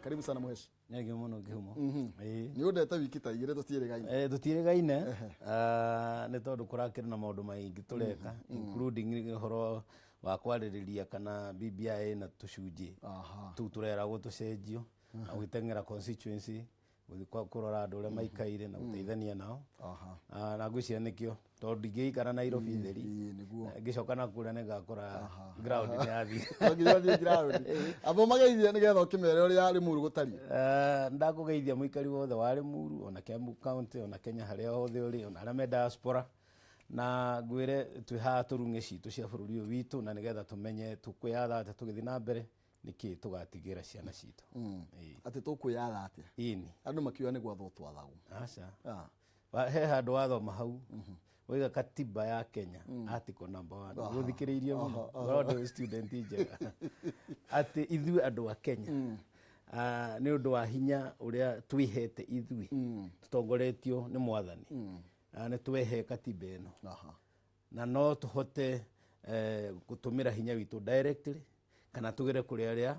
Karibu sana, Mũheci. Nĩ mũno, Kĩhumo. Ĩĩ. Nĩ ũndete wiki ta 2 tũtiĩrĩgaine. Tũtiĩrĩgaine, nĩ tondũ kũrakĩrĩ na maũndũ maingĩ tũreka, including ũhoro wa kwarĩrĩria kana BBI na tũcunjĩ tũu tũreragwo tũcenjio, na gwĩteng'era constituency, gũthiĩ kũrora andũ ũrĩa maikaire na gũteithania nao. Na ngwĩciria nĩkĩo, tondũ ndingĩikara Nairobi theri. Ĩĩ, nĩguo. Ngĩcoka na kũrĩa nĩngakora ground nĩ yathiĩ. No nginya ũthiĩ ground. Amba ũmageithie nĩgetha ũkĩmere ũrĩa Limuru gũtariĩ. Ndakũgeithia mũikari wothe wa Limuru, ona Kiambu County, ona Kenya harĩa hothe ũrĩ, ona arĩa me diaspora, na ngwĩre twĩ haha tũrung'e citũ cia bũrũri ũyũ witũ, na nĩgetha tũmenye tũkwĩyatha atĩa tũgĩthiĩ na mbere, nĩkĩ tũgatigĩra ciana citũ. Ĩĩ. Atĩ tũkwĩyatha atĩa? Ĩni. Andũ makiuga nĩ gwathwo twathagwo. Aca. He handũ wathoma hau waiga katiba ya Kenya, article number 1, gũthikĩrĩirie mũno ngorwo ndĩ student njega, atĩ ithuĩ andũ a Kenya, nĩ ũndũ wa hinya ũrĩa twĩhete ithuĩ tũtongoretio nĩ mwathani, nĩ twehe katiba ĩno, na no tũhote gũtũmĩra hinya witũ directly kana tũgere kũrĩ arĩa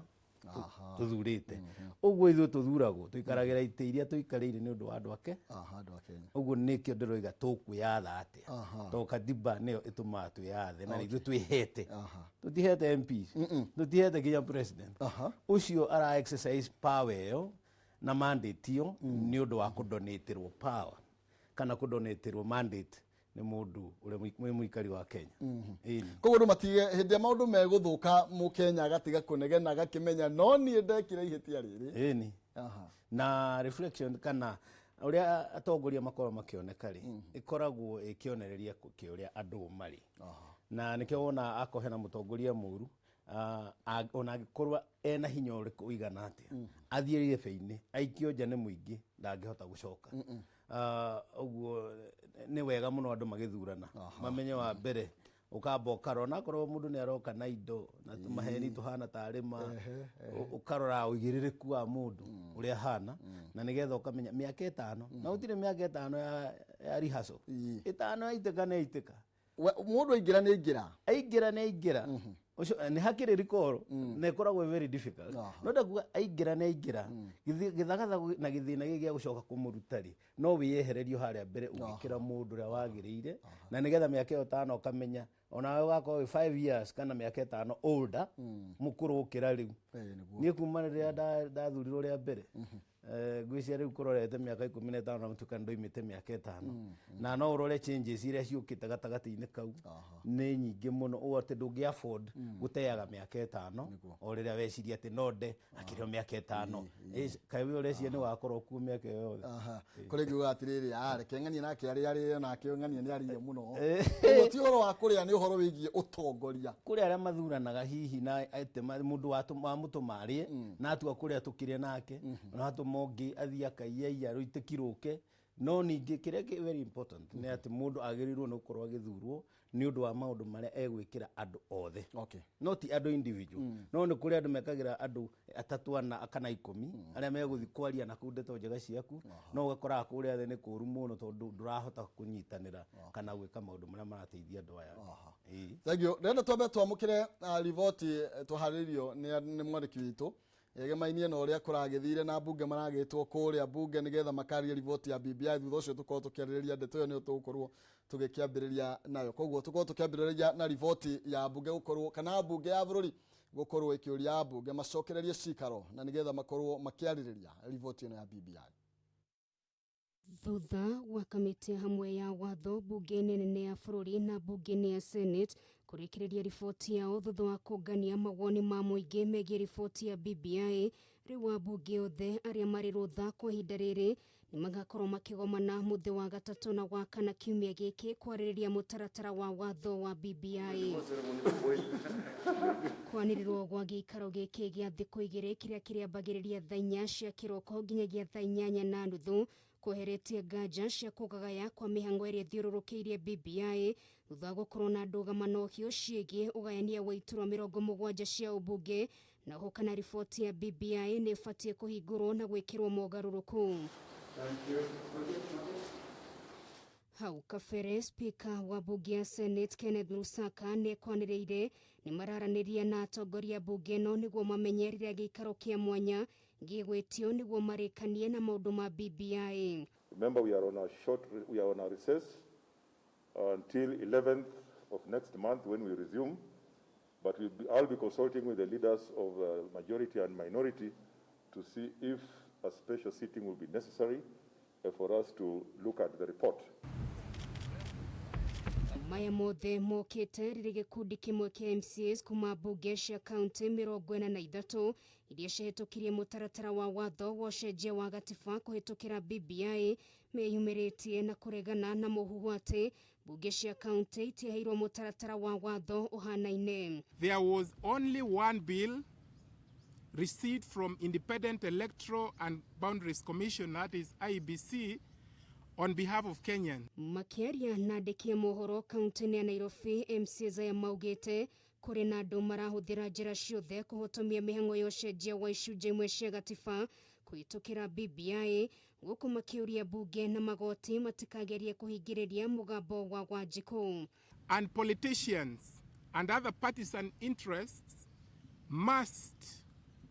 tũthurĩte. Ũguo ithuĩ tũthuragwo, tũikaragĩra itĩ iria tũikarĩire nĩ ũndũ wa andũ ake. Aha, andũ a Kenya. Ũguo nĩkĩo ndĩroiga tũkwĩyatha atĩa, tondũ katiba nĩyo ĩtũmaga twĩyathe, na ithuĩ twĩhete. Tũtihete MPs, tũtihete nginya president. Ũcio ara exercise power ĩyo na mandate ĩyo nĩ ũndũ wa kũdonatĩrwo power kana kũdonatĩrwo mandate nĩ mũndũ ũrĩa wĩ mũikari wa Kenya. Ĩni. Koguo andũ matige hĩndĩ ĩrĩa maũndũ megũthũka, mũkenya agatiga kũnegena, agakĩmenya no niĩ ndekire ihĩtia rĩrĩ. Ĩni. Na reflection kana ũrĩa atongoria makoragwo makĩoneka rĩ, ĩkoragwo ĩkĩonereria kĩ ũrĩa andũ marĩ, na nĩkĩo wona akorwo hena mũtongoria mũru, ona angĩkorwo ena hinya ũrĩkũ ũigana atĩa, athiĩ gĩbĩ-inĩ aikio nja nĩ mũingĩ, ndangĩhota gũcoka. Ũguo nĩ wega mũno andũ magĩthurana mamenye wa mbere ũkamba ũkarora, onakorwo mũndũ nĩ aroka na indo na maheni tũhana tarĩ ma, ũkarora ũigĩrĩrĩku wa mũndũ ũrĩa ahana, na nĩgetha ũkamenya mĩaka 5, na gũtirĩ mĩaka 5 ya rehearsal. 5 yaitĩka nĩ yaitĩka. Mũndũ aingĩra nĩ aingĩra. Aingĩra nĩ aingĩra. Ũcio nĩ hakĩrĩ recall na ĩkoragwo very difficult, no ndakuga aingĩra nĩ aingĩra. Gĩthagathago na gĩthĩna gĩkĩ gĩa gũcoka kũmũruta rĩ, no wĩyehererio harĩa mbere ũgĩkĩra mũndũ ũrĩa wagĩrĩire, na nĩgetha mĩaka ĩyo 5 ũkamenya onawe ũgakorwo wĩ 5 years kana mĩaka 5 older, mũkũrũ gũkĩra rĩu. Nĩguo. Niĩ kuma rĩrĩa ndathurirwo rĩa mbere, ngwĩciria rĩu kũrorete mĩaka 15, na gũtuĩka nĩndoimĩte mĩaka 5, na no ũrore changes iria ciũkĩte gatagatĩ-inĩ kau nĩ nyingĩ mũno, ũũ atĩ ndũngĩ afford gũteaga mĩaka 5 o rĩrĩa weciria atĩ no nde akĩrĩ o mĩaka 5. Kaĩ we ũreciria nĩ wakorwo kuo mĩaka ĩyo yothe? Kũrĩ ngiuga atĩrĩrĩ, reke ng'anie nake arĩa arĩo nake ng'anie nĩ arĩire mũno. Ũguo ti ũhoro wa kũrĩa, nĩ ũhoro wĩgiĩ ũtongoria. Kũrĩ arĩa mathuranaga hihi na atĩ mũndũ wamũtũma arĩe, na atua kũrĩa tũkĩrĩa nake, na atũma ũngĩ athiĩ akaiya rũitĩki rũke. No ningĩ kĩrĩa kĩ very important nĩ atĩ mũndũ agĩrĩirwo nĩ gũkorwo agĩthurwo nĩ ũndũ wa maũndũ marĩa egwĩkĩra andũ othe, no ti andũ individual. No nĩ kũrĩ andũ mekagĩra andũ 3, 4 kana 10 arĩa megũthiĩ kwaria na kũu ndeto njega ciaku, no ũgakoraga kũrĩa thĩ nĩ kũru mũno, tondũ ndũrahota kũnyitanĩra kana gwĩka maũndũ marĩa marateithia andũ aya. Ĩĩ. Thank you. Ndĩrenda twambe twamũkĩre riboti tũharĩrĩirio nĩ mwandĩki witũ ĩgemainie na ũrĩa kũragĩthire na mbunge maragĩtwo kũrĩa mbunge nĩgetha makarie riboti ya BBI. Thutha ũcio tũkorwo tũkĩarĩrĩria ndeto ĩyo, nĩyo tũgũkorwo tũgĩkĩambĩrĩria nayo. Koguo tũkorwo tũkĩambĩrĩria na riboti ya mbunge gũkorwo kana mbunge ya bũrũri gũkorwo ĩkĩũria mbunge macokererie cikaro na nĩgetha makorwo makĩarĩrĩria riboti ĩno ya BBI. Thutha wa kamĩtĩ hamwe ya watho mbunge-inĩ nene ya bũrũri na mbunge-inĩ ya Senate kũrĩkĩrĩria riboti yao thutha wa kũngania mawoni ma mũingĩ megiĩ riboti ya BBI, rĩu ambunge othe arĩa marĩ rũtha kwa ihinda rĩrĩ nĩ magakorwo makĩgomana mũthĩ wa gatatũ na wa kana kiumia gĩkĩ kwarĩrĩria mũtaratara wa watho wa BBI. Kwanĩrĩrwo gwa gĩikaro gĩkĩ gĩa thikũ 2 kĩrĩa kĩrĩambagĩrĩria thaa 4 cia kĩroko nginyagia thaa 8:30 kweheretie nganja cia kũgagaya kwa mĩhang'o ĩrĩa ĩthiũrũrũkĩirie BBI thutha wa gũkorwo na ndũgamano hiũ ciĩgiĩ ũgayania wa iturwa 70 cia ũmbunge, na oho kana riboti ya BBI nĩ ĩbatiĩ kũhingũrwo na gwĩkĩrwo mogarũrũku. Hau kabere, Speaker wa mbunge ya Senate Kenneth Lusaka nĩ ekwanĩrĩire nĩ mararanĩria na atongoria a mbunge ĩno nĩguo mamenye rĩrĩa gĩikaro kĩa mwanya. Gĩgwĩtio nĩguo marĩkanie na maũndũ ma BBI. Remember, we are on a recess until 11th of next month when we resume. But I'll be consulting with the leaders of majority and minority to see if a special sitting will be necessary for us to look at the report. Maya mothe mokĩte rĩrĩ gĩkundi kĩmwe kĩa MCAs kuma mbunge cia kaunti 43 iria cihĩtũkirie mũtaratara wa watho wa ũcenjia wa gatiba kũhĩtũkĩra BBI meyumĩrĩtie na kũregana na mũhuhu atĩ mbunge cia kaunti itiheirwo mũtaratara wa watho ũhanaine. There was only one bill received from Independent Electoral and Boundaries Commission, that is IEBC, on behalf of Kenyans. Makĩaria na andĩki a mohoro kaunti-inĩ ya Nairobi, MCAs aya maugĩte kũrĩ na andũ marahũthĩra njĩra ciothe kũhotomia mĩhang'o ya ũcenjia wa icunjĩ imwe cia gatiba kũhĩtũkĩra BBI, gũkũ makĩũria mbunge na magoti matikagerie kũhingĩrĩria mũgambo wa Wanjikũ. And politicians and other partisan interests must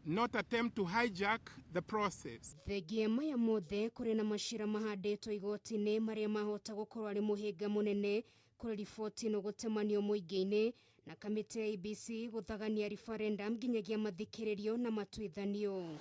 not attempt to hijack the process. Thengia maya mothe kũrĩ na macira mahandĩtwo igoti-inĩ marĩa mahota gũkorwo arĩ mũhĩnga mũnene kũrĩ riboti ĩno gũtemanio mũingĩ-inĩ na kamĩtĩ ya IEBC gũthagania referendum nginyagia mathikĩrĩrio na matuithanio.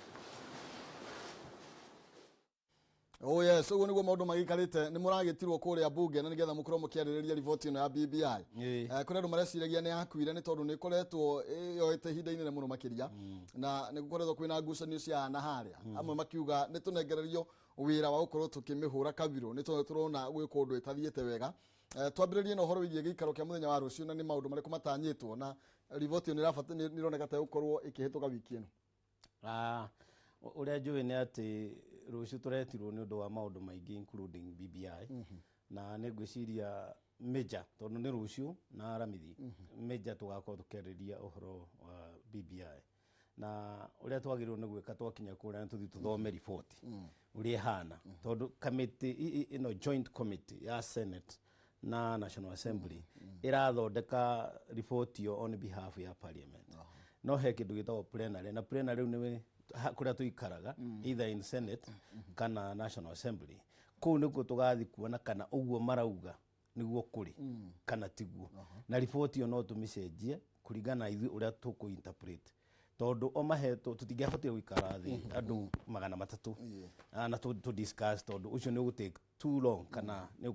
Oh yes, ũguo nĩguo maũndũ magĩikarĩte. Nĩ mũragĩtirwo kũrĩa bunge na nĩgetha mũkorwo mũkĩarĩrĩria riboti ĩno ya BBI. Kũrĩ andũ mareciragia nĩ yakuire nĩ tondũ nĩ ĩkoretwo yoete ihinda inene mũno makĩria na nĩ gũkoretwo kwĩna ngucanio cia na harĩa, amwe makiuga nĩ tũnengererio wĩra wa gũkorwo tũkĩmĩhũra kabirũ nĩ tondũ tũrona gwĩ kũndũ ĩtathiĩte wega. Twambĩrĩrie na ũhoro wĩgiĩ gĩikaro kĩa mũthenya wa rũciũ na nĩ maũndũ marĩkũ matanyĩtwo na riboti ĩyo nĩ ĩroneka ta ĩgũkorwo ĩkĩhĩtũka wiki ĩno. Ũrĩa njũĩ nĩ atĩ rũciũ tũretirwo nĩ ũndũ wa maũndũ maingĩ, including BBI, na nĩ ngwĩciria major, tondũ nĩ rũciũ na Aramithi, major tũgakorwo tũkĩarĩrĩria ũhoro wa BBI na ũrĩa twagĩrĩirwo nĩ gwĩka twakinya kũrĩa nĩ tũthiĩ tũthome riboti ũrĩa ĩhana, tondũ kamĩtĩ ĩno, joint committee ya Senate na National Assembly, ĩrathondeka riboti ĩyo on behalf ya parliament. No he kĩndũ gĩtagwo plenary, na plenary rĩu nĩ kũrĩa tũikaraga, either in Senate kana National Assembly. Kũu nĩkuo tũgathiĩ kuona kana ũguo marauga nĩguo kũrĩ kana tiguo, na riboti ĩyo no tũmĩcenjie kũringana na ithuĩ ũrĩa tũkũ interpret, tondũ o mahetwo tũtingĩahotire gũikara thĩ andũ 300 na tũ discuss, tondũ ũcio nĩ ũgũ take too long kana nĩ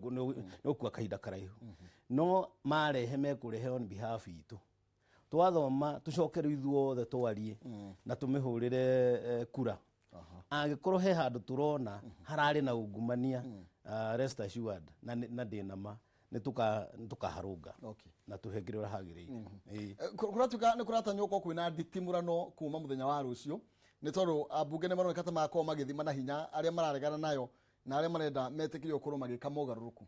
ũgũkua kahinda karaihu. No marehe mekũrehe on behalf itũ, twathoma tũcoke rĩu ithuothe twarie na tũmĩhũrĩre kura. Angĩkorwo he handũ tũrona hararĩ na ungumania, rest assured na ndĩ na ma nĩ tũkaharũnga na tũhengere ũrĩa hagĩrĩire. Ĩĩ. Kũratuĩka nĩ kũratanywo gũkorwo kwĩna nditimũrano kuma mũthenya wa rũciũ nĩ tondũ ambunge nĩ maroneka ta magakorwo magĩthima na hinya arĩa mararegana nayo na arĩa marenda metĩkĩrio gũkorwo magĩka mogarũrũku.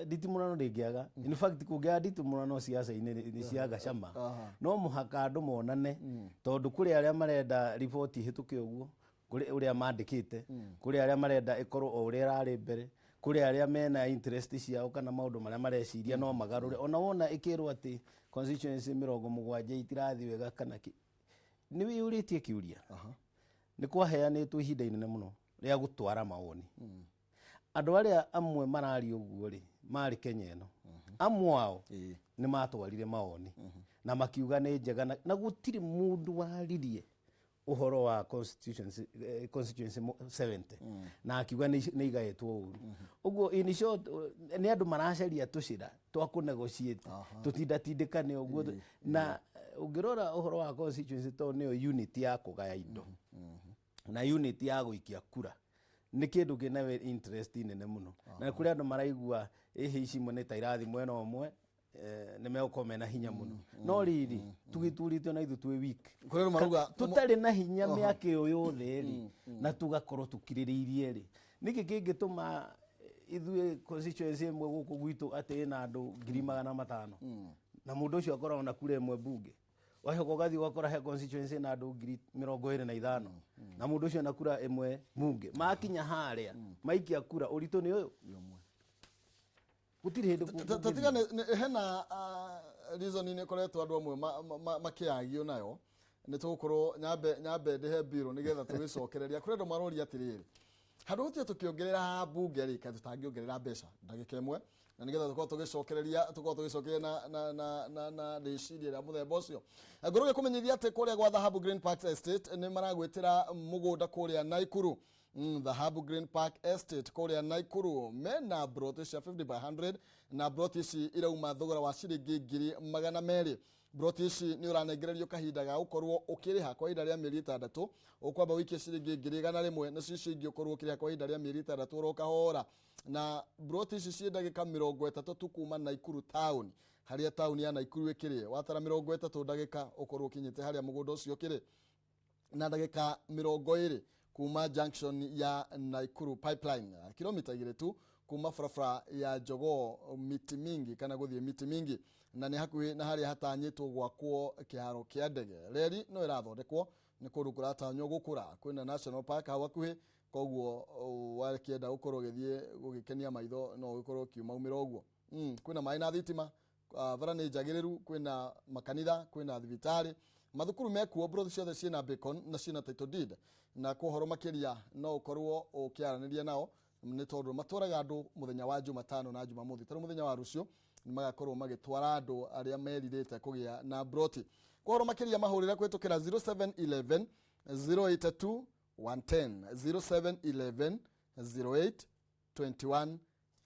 Nditimũrano ndĩngĩaga. In fact, kũngĩaga nditimũrano ciaca-inĩ nĩ ciaga cama. No mũhaka andũ monane, tondũ kũrĩ arĩa marenda riboti ĩhĩtũke ũguo kũrĩ ũrĩa mandĩkĩte, kũrĩ arĩa marenda ĩkorwo o ũrĩa ĩrarĩ mbere, kũrĩ arĩa mena interest ciao kana maũndũ marĩa mareciria no magarũre. Ona wona ĩkĩrwo atĩ constituency 70 itirathiĩ wega kana kĩ, nĩ wĩyũrĩtie kĩũria. Nĩ kwaheanĩtwo ihinda inene mũno rĩa gũtwara mawoni. Andũ arĩa amwe mararia ũguo rĩ, marĩ Kenya ĩno, amwe ao nĩ matwarire mawoni na makiuga nĩ njega, na gũtirĩ mũndũ waririe ũhoro wa constituency 70 na akiuga nĩ igaĩtwo ũru ũguo. In short, nĩ andũ maracaria tũcĩra twa kũ negotiate tũtindatindĩkane ũguo. Na ũngĩrora ũhoro wa constituency, tondũ nĩyo unit ya kũgaya indo na unit ya gũikia kura, nĩ kĩndũ kĩna interest nene mũno, na kũrĩ andũ maraigua ĩhĩ ici imwe nĩ ta irathi mwena ũmwe, nĩ megũkorwo mena hinya mũno, no rĩrĩ tũgĩturĩtio na ithuĩ twĩ weak. Kũrĩ andũ marauga tũtarĩ na hinya mĩaka ĩyo yothe rĩ, na tũgakorwo tũkirĩrĩirie rĩ, nĩkĩ kĩngĩtũma ithuĩ constituency ĩmwe gũkũ gwitũ atĩ ĩna andũ 500,000 na mũndũ ũcio akoragwo na kura ĩmwe mbunge, wacoka ũgathiĩ ũgakora he constituency ĩna andũ 25,000 na mũndũ ũcio na kura ĩmwe mbunge? Makinya harĩa maikia kura, ũritũ nĩ ũyũ, gũtirĩ hĩndĩ Tatiga hena reason nĩ ĩkoretwo andũ amwe makĩagio nayo. Nĩ tũgũkorwo nyambe nyambe ndĩhe mbirũ nĩgetha tũgĩcokereria. Kũrĩ andũ maroria atĩrĩrĩ, handũ gũtige tũkĩongerera mbunge rĩ, kaĩ tũtangĩongerera mbeca ndagĩka ĩmwe, na nĩgetha tũkorwo tũgĩcokereria, tũkorwo tũgĩcokereria na rĩciria rĩa mũthemba ũcio. Ngorwo gĩkũmenyithia atĩ kũrĩa gwa Dhahabu Green Park Estate nĩ maragwĩtĩra mũgũnda kũrĩa Naikuru. Dhahabu Green Park Estate kũrĩa Naikuru mena broti cia 50 by 100, na broti ici irauma thogora wa ciringi 200,000. Broti ici nĩ ũranengererio kahinda ga gũkorwo ũkĩrĩha kwa ihinda rĩa mĩeri 6. Ũkwamba ũikie ciringi 100,000, nacio icio ingĩ ũkorwo ũkĩrĩha kwa ihinda rĩa mĩeri 6 oro kahora. Na broti ici ciĩ ndagĩka 30 tu kuma Naikuru town, harĩa taũni ya Naikuru ĩkĩrĩ. Watara 30 ndagĩka ũkorwo ũkinyĩte harĩa mũgũnda ũcio ũkĩrĩ, na ndagĩka 20 kuma junction ya Naikuru Pipeline, kilomita 2 tu kuma barabara ya Jogoo Miti Mingi kana gũthiĩ Miti Mingi, na nĩ hakuhĩ na harĩa hatanyĩtwo gwakwo kĩharo kĩa ndege. Reri no ĩrathondekwo, nĩ kũndũ kũratanywo gũkũra, kwĩna National Park hau hakuhĩ, koguo wakĩenda gũkorwo ũgĩthiĩ gũgĩkenia maitho no ũgĩkorwo ũkiumaumĩra ũguo. Kwĩna maĩ na thitima, bara nĩ njagĩrĩru, kwĩna makanitha, kwĩna thibitarĩ, mathukuru mekuo, brothi ciothe ciĩna beacon na ciĩna title deed. Na kwa ũhoro makĩria no ũkorwo ũkĩaranĩria nao, nĩ tondũ matwaraga andũ mũthenya wa Jumatano na Jumamothi. Tarĩu mũthenya wa rũciũ nĩ magakorwo magĩtwara andũ arĩa merirĩte kũgĩa na broti. Kwa ũhoro makĩria mahũrĩre kũhĩtũkĩra 0711 082 110, 0711 08 21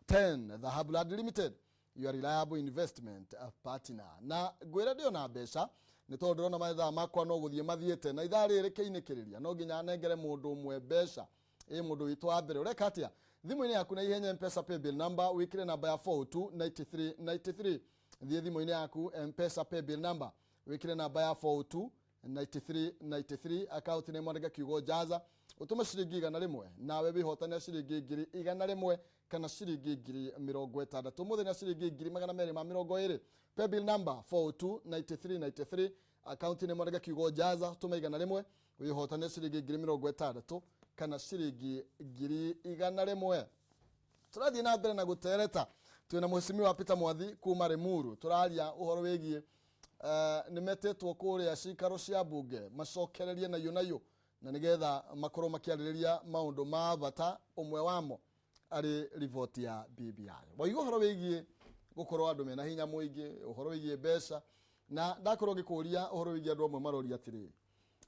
10. Dhahabu Land Limited, your reliable investment partner. Na ngwĩra ndĩo na mbeca, nĩ tondũ ndĩrona mathaa makwa no gũthiĩ mathiĩte, na ithaa rĩrĩ kĩinĩkĩrĩria no nginya nengere mũndũ ũmwe mbeca. Ĩ mũndũ witũ wa mbere, ũreka atĩa? Thimũ-inĩ yaku na ihenya, Mpesa paybill number, wĩkĩre namba ya 42 93 93. Thiĩ thimũ-inĩ yaku, Mpesa paybill number, wĩkĩre namba ya 42 93 93, account nĩ mwandĩka kiugo jaza, ũtũme ciringi 100, nawe wĩhotanĩra ciringi 100,000 kana ciringi 60,000 mũthenya, ciringi 220,000. Paybill number 42 93 93, account nĩ mwandĩka kiugo jaza, tũme 100, wĩhotanĩre ciringi 60,000 kana ciringi 100,000. Tũrathiĩ na mbere na gũtereta twĩna mheshimiwa Peter Mwathi kuma Limuru. Tũraria ũhoro wĩgiĩ nĩ metĩtwo kũrĩa cikaro cia mbunge macokererie nayo nayo, na nĩgetha makorwo makĩarĩrĩria maũndũ ma bata, ũmwe wamo arĩ riboti ya BBI. Waigua ũhoro wĩgiĩ gũkorwo andũ mena hinya mũingĩ, ũhoro wĩgiĩ mbeca, na ndakorwo ngĩkũria ũhoro wĩgiĩ andũ amwe maroria atĩrĩrĩ,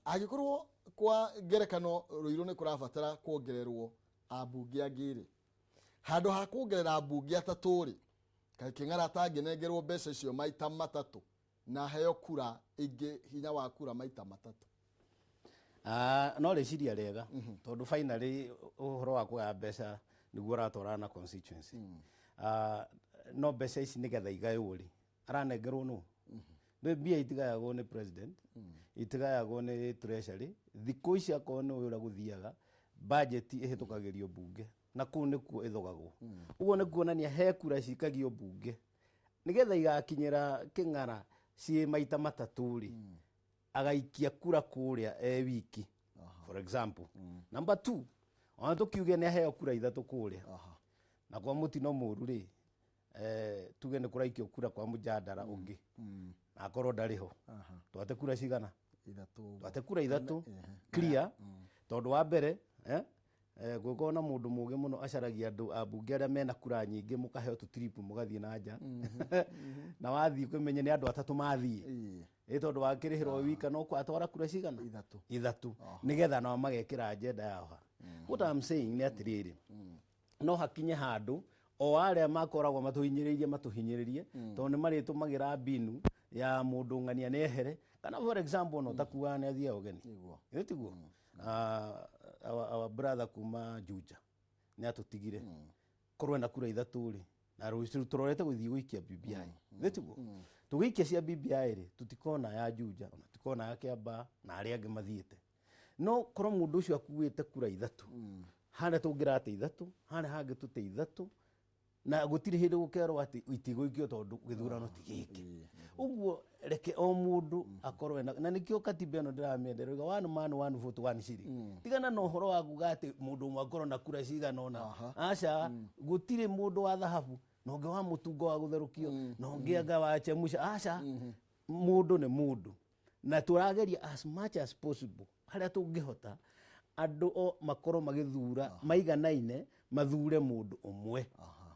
angĩkorwo kwa ngerekano Ruiru nĩ kũrabatara kuongererwo ambunge angĩ rĩ, handũ ha kuongerera ambunge atatũ rĩ, kaĩ Kĩng'ara atangĩnengerwo mbeca icio maita matatũ na heo kura ingĩ, hinya wa kura maita matatũ? Ah, no rĩciria rĩega, tondũ finally ũhoro wa kũgaya mbeca nĩguo ũratwarana na constituency. Ah, no mbeca ici nĩgetha igaywo rĩ, aranengerwo nũ? Nĩ mbia itigayagwo nĩ president, itigayagwo nĩ treasury. Thikũ ici akorwo nĩ ũrĩa gũthiaga, budget ĩhĩtũkagĩrio mbunge, na kũu nĩkuo ĩthogagwo. Ũguo nĩ kuonania he kura cikagio mbunge nĩgetha igakinyĩra Kĩng'ara ciĩ maita matatũ rĩ, agaikia kura kũrĩa e wiki, for example. Number two, ona tũkiuge nĩ aheo kura ithatũ kũrĩa, na kwa mũtino mũru rĩ, tuge nĩ kũraikio kura kwa mũjandara ũngĩ na akorwo ndarĩ ho, twate kura cigana? Ithatũ. Twate kura ithatũ clear, tondũ wa mbere gwĩkorwo na mũndũ mũgĩ mũno acaragia andũ ambunge arĩa mena kura nyingĩ, mũkaheo tũtrip mũgathiĩ na nja, na wathiĩ kũmenye nĩ andũ atatũ mathiĩ. Ĩ tondũ wakĩrĩhĩrwo wika no atwara kura cigana? Ithatũ. Ithatũ, nĩgetha nao magekĩra agenda yao ha. What I'm saying nĩ atĩrĩrĩ, no hakinye handũ o arĩa makoragwo matũhinyĩrĩirie matũhinyĩrĩrie, tondũ nĩ marĩtũmagĩra mbinu ya mũndũ ng'ania nĩ ehere, kana for example no takuaga nĩ athiaga ũgeni. Ĩ tiguo? Ah, our brother kuma Juja nĩ atũtigire, korwo ena kura ithatũ rĩ, na rũciũ tũrorete gũthiĩ gũikia BBI, nĩ tiguo? Tũgĩikia cia BBI rĩ, tũtikona ya Juja, ona tũtikona ya Kiambaa na arĩa angĩ mathiĩte. No korwo mũndũ ũcio akuĩte kura ithatũ, harĩa tũngĩrate ithatũ, harĩa hangĩ tũte ithatũ, na gũtirĩ hĩndĩ gũkerwo atĩ itigũikio tondũ gĩthurano ti gĩkĩ. Ũguo reke o mũndũ akorwo ena, na nĩkĩo katiba ĩno ndĩramĩendera, ũiga one man one vote one shilling. Tigana na ũhoro wa kuga atĩ mũndũ ũmwe akorwo na kura cigana ũna. Aca, gũtirĩ mũndũ wa thahabu na ũngĩ wa mũtungo wa gũtherũkio na ũngĩ anga wa chemusha. Aca, mũndũ nĩ mũndũ. Na tũrageria as much as possible harĩa tũngĩhota andũ o makorwo magĩthura maiganaine, mathure mũndũ ũmwe,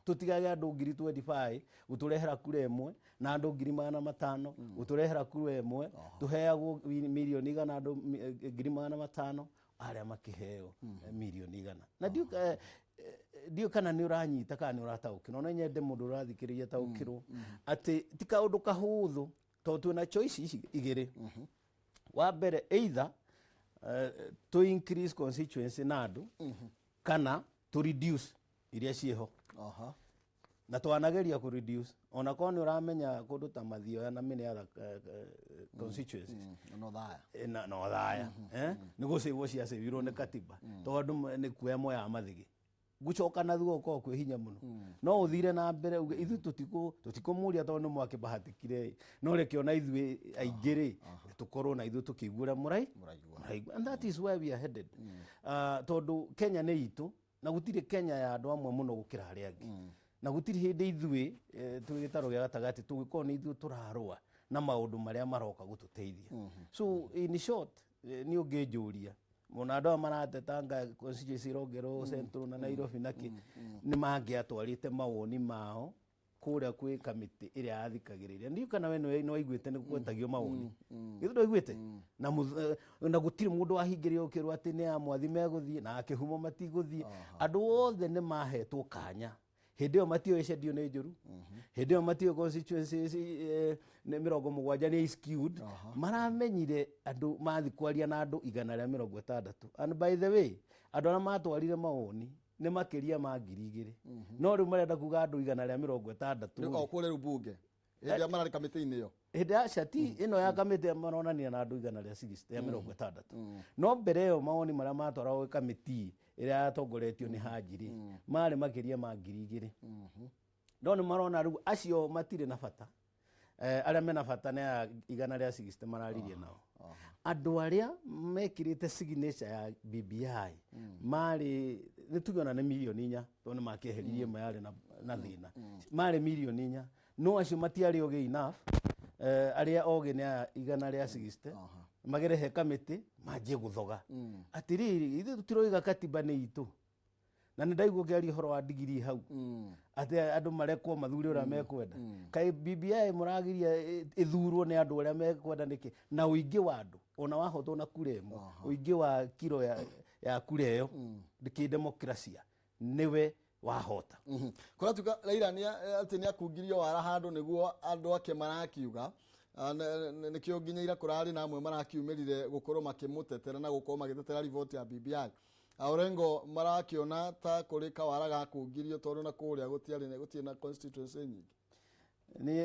tũtigage andũ 25,000 gũtũrehera kura ĩmwe na andũ 500,000 gũtũrehera kura ĩmwe, tũheagwo 100,000,000, andũ 500,000 arĩa makĩheo 100,000,000. Na ndiũ kana nĩ ũranyita kana nĩ ũrataũkĩrwo. No nyende mũndũ ũrathikĩrĩria taũkĩrwo atĩ ti kaũndũ kahũthũ, tondũ twĩna choice ici igĩrĩ. Wa mbere, either to increase constituency na andũ kana to reduce iria ciĩho. Na twanageria kũ reduce, ona korwo nĩ ũramenya kũndũ ta Mathioya na many other constituencies. No thaya. Na no thaya nĩ gũcĩvwo ciacĩvirwo nĩ katiba, tondũ nĩ kuoya moyaga mathigi gucoka na thutha gũkorwo kwĩ hinya mũno. No ũthire na mbere uge ithuĩ tũtikũmũria tondũ nĩ mwakĩbahatikire, no reke ona ithuĩ aingĩ rĩ tũkorwo na ithuĩ tũkĩigua ũrĩa mũraigua. Mũraigua. And that is where we are headed. Tondũ Kenya nĩ itũ na gũtirĩ Kenya ya andũ amwe mũno gũkĩra arĩa angĩ, na gũtirĩ hĩndĩ ithuĩ twĩ gĩtarũ gĩa gatagatĩ tũgĩkorwo nĩ ithuĩ tũrarũa na maũndũ marĩa maroka gũtũteithia. So in short, nĩ ũngĩnjũria ona andũ aya maratetanga constituency irongerwo Central na Nairobi na kĩ, nĩ mangĩatwarĩte mawoni mao kũrĩa kwĩ kamĩtĩ ĩrĩa yathikagĩrĩria. Ndiũ kana we nĩ waiguĩte nĩ gwetagio mawoni, githĩ ndwaiguĩte? Na gũtirĩ mũndũ wahingĩrĩrio ũkĩrwo atĩ nĩ a mwathi megũthiĩ na akĩhumo matigũthiĩ. Andũ othe nĩ mahetwo kanya. Hĩndĩ ĩyo matioĩ schedule nĩ njũru, hĩndĩ ĩyo matioĩ constituencies nĩ 70 nĩ skewed. Maramenyire andũ mathi kwaria na andũ 160. And by the way, andũ arĩa matwarire mawoni nĩ makĩria ma 2,000, no rĩu marenda kuga andũ 160. Rĩu o kũrĩa rĩu bunge hĩndĩ ĩrĩa mararĩ kamĩtĩ-inĩ ĩyo. Hĩndĩ ya cati ĩno ya kamĩtĩ maronania na andũ igana rĩa 60 rĩa 60, no mbere ĩyo mawoni marĩa matwaragwo gwĩ kamĩtĩ ĩrĩa yatongoretio nĩ Haji rĩ marĩ makĩria ma 2,000. No nĩ marona rĩu acio matirĩ na bata. Arĩa mena bata nĩ aya 160 mararirie nao. Andũ arĩa mekĩrĩte signature ya BBI marĩ, nĩ tuge ona nĩ 4 million, tondũ nĩ makĩeheririe ĩmwe yarĩ na thĩna, marĩ 4 million. No acio matiarĩ ogĩ enough. Arĩa ogĩ nĩ aya 160 magerehe kamĩtĩ manjie gũthoga atĩrĩrĩ, ithuĩ tũtiroiga katiba nĩ itũ. Na nĩ ndaigua ũkĩaria ũhoro wa ndigiri hau atĩ andũ marekwo mathure ũrĩa mekwenda. Kaĩ BBI mũragiria ĩthurwo nĩ andũ arĩa mekwenda nĩkĩ? Na ũingĩ wa andũ ona wahotwo na kura ĩmwe, ũingĩ wa kiro ya kura ĩyo kĩndemokrasia nĩwe wahota. Kũratuĩka Raila atĩ nĩ akungirio wara handũ nĩguo andũ ake marakiuga. Nĩkĩo nginya ira kũrarĩ na amwe marakiumĩrire gũkorwo makĩmũtetera na gũkorwo magĩtetera riboti ya BBI. Orengo marakĩona ta kũrĩ kawara gakungirio tondũ na kũrĩa gũtiarĩ gũtirĩ na constituency nyingĩ.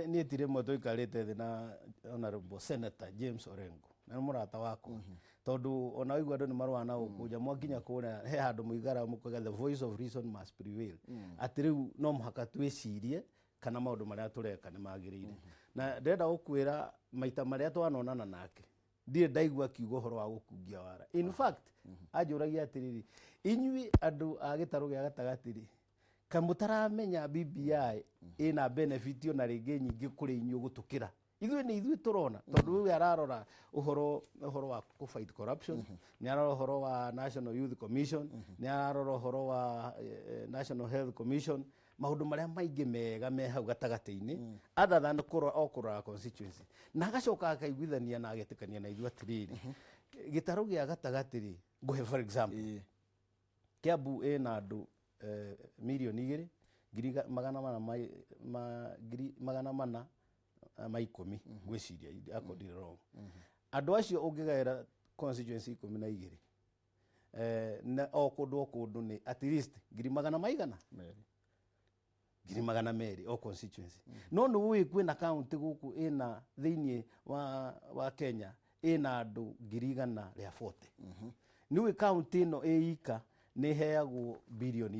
Niĩ ti rĩmwe tũikarĩte thĩ na Honorable Senator James Orengo, na nĩ mũrata wakwa, tondũ ona waigua andũ nĩ marũa na gũkũ nja, mwakinya kũrĩa he handũ mũigara mũkauga the voice of reason must prevail, atĩ rĩu no mũhaka twĩcirie kana maũndũ marĩa tũreka nĩ magĩrĩire. Na ndĩrenda gũkwĩra maita marĩa twanonana nake ndirĩ ndaigua akiuga ũhoro wa gũkungia wara. In fact, anjũragia atĩrĩrĩ, inyuĩ andũ a gĩtarũ gĩa gatagatĩ rĩ, kamũtaramenya BBI ĩna benefit ona rĩngĩ nyingĩ kũrĩ inyuĩ gũtũkĩra ithuĩ? Nĩ ithuĩ tũrona, tondũ we ararora ũhoro wa kũ fight corruption, nĩ ararora ũhoro wa National Youth Commission, nĩ ararora ũhoro wa National Health Commission, maũndũ marĩa maingĩ mega me hau gatagatĩ-inĩ other than kũrora o kũrora constituency. Na agacoka akaiguithania na agetĩkania na ithuĩ atĩrĩrĩ, gĩtarũ gĩa gatagatĩ rĩ, ngũhe for example, Kiambu ĩna andũ 2,400,000 410,000, ngwĩciria akondire wrong. Andũ acio ũngĩgaĩra constituency 12, na o kũndũ o kũndũ nĩ at least ngiri magana maigana Merĩ. 200,000 o constituency. No nĩ ũĩ kwĩna county gũkũ ĩna thĩinĩ wa Kenya ĩna andũ 140,000? Nĩ ũĩ county ĩno ĩ ika nĩ ĩheagwo 3 billion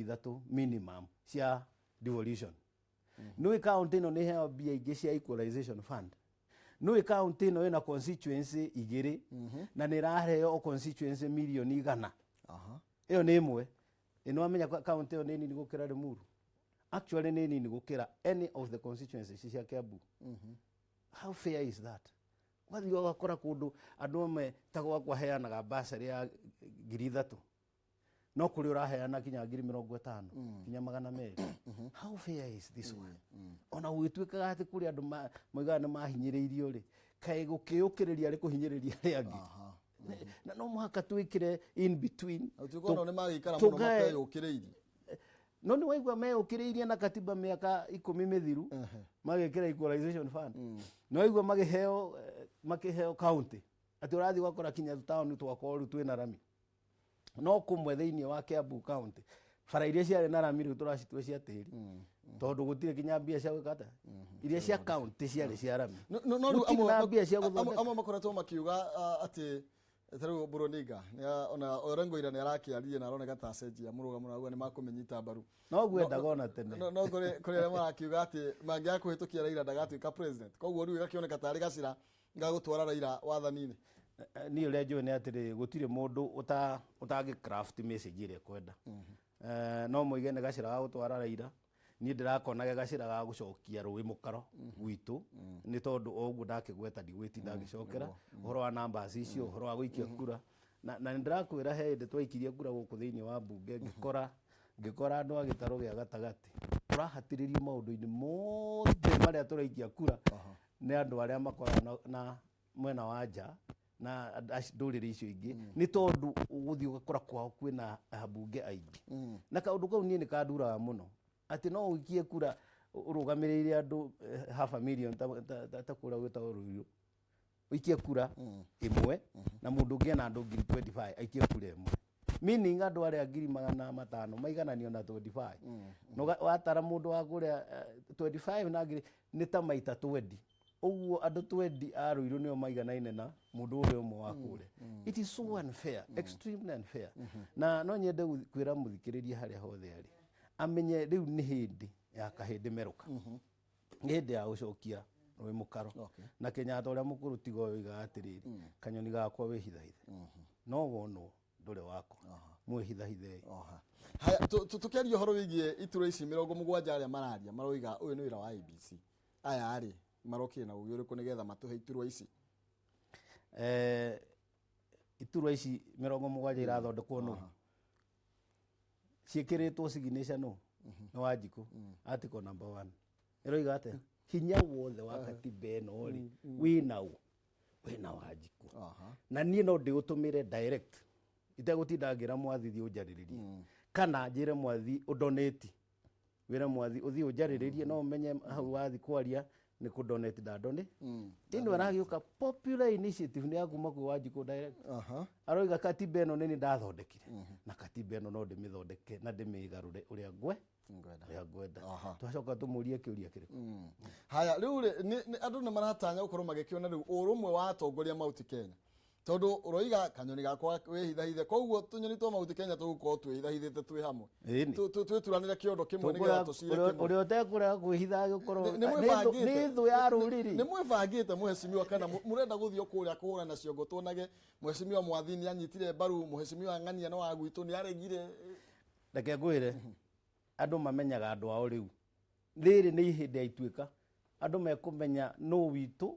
minimum cia devolution? Nĩ ũĩ county ĩno nĩ ĩheagwo mbia ingĩ cia equalization fund? Nĩ ũĩ county ĩno ĩna constituency igĩrĩ na nĩ ĩraheo o constituency 100 million? Ĩyo nĩ ĩmwe. Ĩ nĩwamenya county ĩyo nĩ nini gũkĩra Limuru? Actually nĩ nini gũkĩra any of the constituencies cia Kiambu. How fair is that? Wathiĩ ũgakora kũndũ andũ amwe ta gwakwa heanaga basarĩ ya 3,000, no kũrĩ ũraheana kinya 50,000, kinya 200. How fair is this one? Ona gũgĩtuĩkaga atĩ kũrĩ andũ moigaga nĩ mahinyĩrĩirio rĩ, kaĩ gũkĩũkĩrĩria arĩ kũhinyĩrĩria arĩa angĩ? Na no mũhaka twĩkĩre in between. Tukorwo nĩ magĩikara mũno mateyũkĩrĩirie. No nĩ waigua meyũkĩrĩirie na katiba mĩaka 10 mĩthiru, magekĩra equalization fund. Nĩ waigua makĩheo county, atĩ ũrathiĩ ũgakora kinya taũni twakwa rĩu twĩna rami, no kũmwe thĩinĩ wa Kiambu county bara iria ciarĩ na rami rĩu tũracitua cia tĩri, tondũ gũtirĩ kinya mbia cia gwĩka atĩa, iria cia county ciarĩ cia rami. No rĩu Gũtirĩ na mbia cia gũthondeka. Amwe makoretwo makiuga atĩ ta rĩu Buroniga ona Orengo ira nĩ arakĩaririe na aroneka ta acenjia mũrũgamo na auga nĩ makũmĩnyita mbaru. No ngwendaga ona tene. No kũrĩ arĩa marakiuga atĩ mangĩaga kũhĩtũkia Raila ndagatuĩka president, koguo rĩu ĩgakĩoneka tarĩ gacĩra ga gũtwara Raila wathani-inĩ. Niĩ ũrĩa njũĩ nĩ atĩrĩ, gũtirĩ mũndũ ũtangĩ craft message ĩrĩa ekwenda. No moige nĩ gacĩra ga gũtwara Raila, niĩ ndĩrakona ge gacĩra ga gũcokia rũĩ mũkaro gwitũ, nĩ tondũ o ũguo ndakĩgweta, ndigwĩtinda ngĩcokera ũhoro wa numbers icio, ũhoro wa gũikia kura, na nĩ ndĩrakwĩra he hĩndĩ twaikirie kura gũkũ thĩinĩ wa mbunge, ngĩkora andũ a gĩtarũ gĩa gatagatĩ tũrahatĩrĩrio maũndũ-inĩ mothe marĩa tũraikia kura nĩ andũ arĩa makoragwo na mwena wa nja na ndũrĩrĩ icio ingĩ, nĩ tondũ ũgũthiĩ ũgakora kwao kwĩna ambunge aingĩ. Na kaũndũ kau niĩ nĩ kanduraga mũno, atĩ no ũikie kura ũrũgamĩrĩire andũ half a million ta kũrĩa gwĩtagwo Ruiru, ũikie kura ĩmwe na mũndũ ũngĩ ena andũ 25,000 aikie kura ĩmwe, meaning andũ arĩa 500,000 maigananio na 25. Na watara mũndũ wa kũrĩa, 25 na ngiri nĩ ta maita 20 ũguo, andũ 20 a Ruiru nĩo maiganaine na mũndũ ũrĩa ũmwe wa kũrĩa. It is so unfair, extremely unfair. Na no nyende kwĩra mũthikĩrĩria harĩa hothe arĩ amenye rĩu nĩ hĩndĩ ya kahĩndĩ merũka, nĩ hĩndĩ ya gũcokia rũĩ mũkaro. Na Kenyatta ũrĩa mũkũrũ tiga ũyũ oigaga atĩrĩrĩ, kanyoni gakwa wĩhithahithe, no wonwo ndũrĩ wakwa, mwĩhithahithei. Haya, tũkĩaria ũhoro wĩgiĩ iturwa ici 70, arĩa mararia maroiga ũyũ nĩ wĩra wa IEBC. Aya rĩ, marokire na ũgĩ ũrĩkũ nĩgetha matũhe iturwa ici? Iturwa ici 70 irathondekwo nũ ciĩkĩrĩtwo signature nũ? Nĩ Wanjikũ. Article number 1 ĩroiga atĩa? Hinya wothe wa katiba ĩno rĩ, wĩna ũ? Wĩna Wanjikũ. Na niĩ no ndĩũtũmĩre direct itegũtinda ngĩra Mwathi thiĩ ũnjarĩrĩrie, kana njĩre Mwathi ũndonate, wĩre Mwathi ũthiĩ ũnjarĩrĩrie. No ũmenye hau wathi kwaria nĩ kũdonate ndandone. Ĩno ĩragĩũka popular initiative nĩ ya kuma kwĩ Wanjikũ direct. Aroiga katiba ĩno nĩ niĩ ndathondekire, na katiba ĩno no ndĩmĩthondeke na ndĩmĩgarũre ũrĩa ngwe Ngwenda. Ũrĩa ngwenda. Twacoka tũmũrie kĩũria kĩrĩkũ? Haya, rĩu rĩ, andũ nĩ maratanya gũkorwo magĩkĩona rĩu ũrũmwe wa atongoria Mount Kenya, tondũ ũroiga kanyoni gakwa wĩhithahithe, koguo tũnyoni twa Mount Kenya tũgũkorwo twĩhithahithĩte twĩ hamwe? Ĩni. Twĩturanĩre kĩondo kĩmwe nĩgetha tũcire kĩmwe. Ũrĩa ũtekũrega kwĩhitha agĩkorwo Nĩ mwĩbangĩte? Nĩ thũ ya rũrĩrĩ. Nĩ mwĩbangĩte, mũhecimiwa, kana mũrenda gũthiĩ o kũrĩa kũhũra na ciongo, tuonage mũhecimiwa Mwathi nĩ anyitire mbaru mũhecimiwa Ng'ania no wa gwitũ nĩ aregire? Reke ngwĩre, andũ mamenyaga andũ ao rĩu. Rĩrĩ nĩ ihĩndĩ ya ituĩka, andũ mekũmenya nũ witũ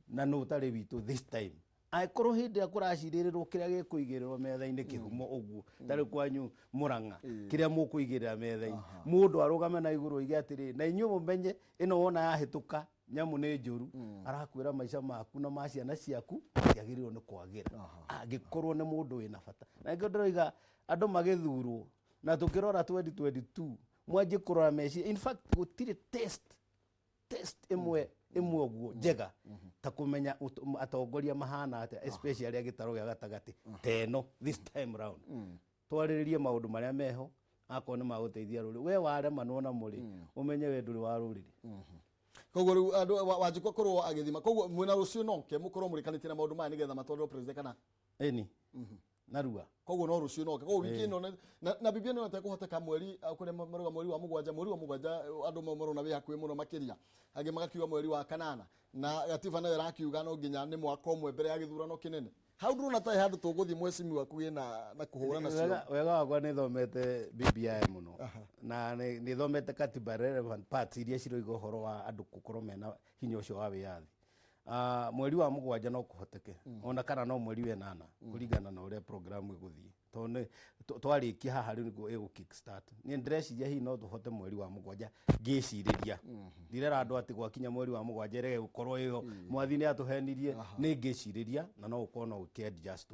na nũ ũtarĩ witũ this time. Angĩkorwo hĩndĩ ĩrĩa kũracirĩrĩrwo kĩrĩa gĩkũigĩrĩrwo metha-inĩ kĩhumo ũguo, ta rĩu kwanyu Mũrang'a, kĩrĩa mũkũigĩrĩra metha-inĩ, mũndũ arũgame na igũrũ oige atĩrĩ, na inyuĩ mũmenye ĩno wona yahĩtũka nyamũ nĩ njũru, arakwĩra maica maku na ma ciana ciaku matiagĩrĩirwo nĩ kwagĩra, angĩkorwo nĩ mũndũ wĩna bata. Na nĩkĩo ndĩroiga andũ magĩthurwo na tũkĩrora 2022 mwanjie kũrora meciria. In fact, gũtirĩ test ĩmwe ĩmwe ũguo njega ta kũmenya atongoria mahana atĩa, especially a gĩtarũ gĩa gatagatĩ ta ĩno. This time round twarĩrĩrie maũndũ marĩa meho, akorwo nĩ magũteithia rũrĩrĩ. We waremanwo na mũrĩ, ũmenye we ndũrĩ wa rũrĩrĩ. Koguo rĩu andũ Wanjikũ akorwo agĩthima, koguo mwĩna rũciũ noke mũkorwo mũrĩkanĩtie na maũndũ maya nĩgetha matwarĩrwo president, kana? Ĩni, narua. Koguo no rũciũ noke, koguo wiki ĩno na bibia nĩ tekũhoteka mweri kũrĩa marauga mweri wa mũgwanja, andũ mau marona wĩ hakuhĩ mũno makĩria, angĩ magakiuga mweri wa kanana, na gatiba nayo ĩrakiuga no nginya nĩ mwaka ũmwe mbere ya gĩthurano kĩnene. Hau ndũrona ta handũ tũgũthiĩ, mheshimiwa, kũgĩe na kũhũrana cio? Wega wakwa nĩ thomete BBI mũno na nĩ thomete katiba relevant parts iria ciroiga ũhoro wa andũ gũkorwo mena hinya ũcio wa wĩyathi. Mweri wa 7 no kũhoteke, ona kana no mweri wa 8, kũringana na ũrĩa program ĩgũthiĩ, tondũ twarĩkia haha rĩu nĩguo ĩgũ kick start. Niĩ ndĩreciria hihi no tũhote mweri wa 7, ngĩcirĩria ndirera andũ atĩ gwakinya mweri wa 7 ĩrege gũkorwo ĩyo mwathi nĩ atũhenirie. Nĩ ngĩcirĩria na no ũkorwo no ũkĩ adjust.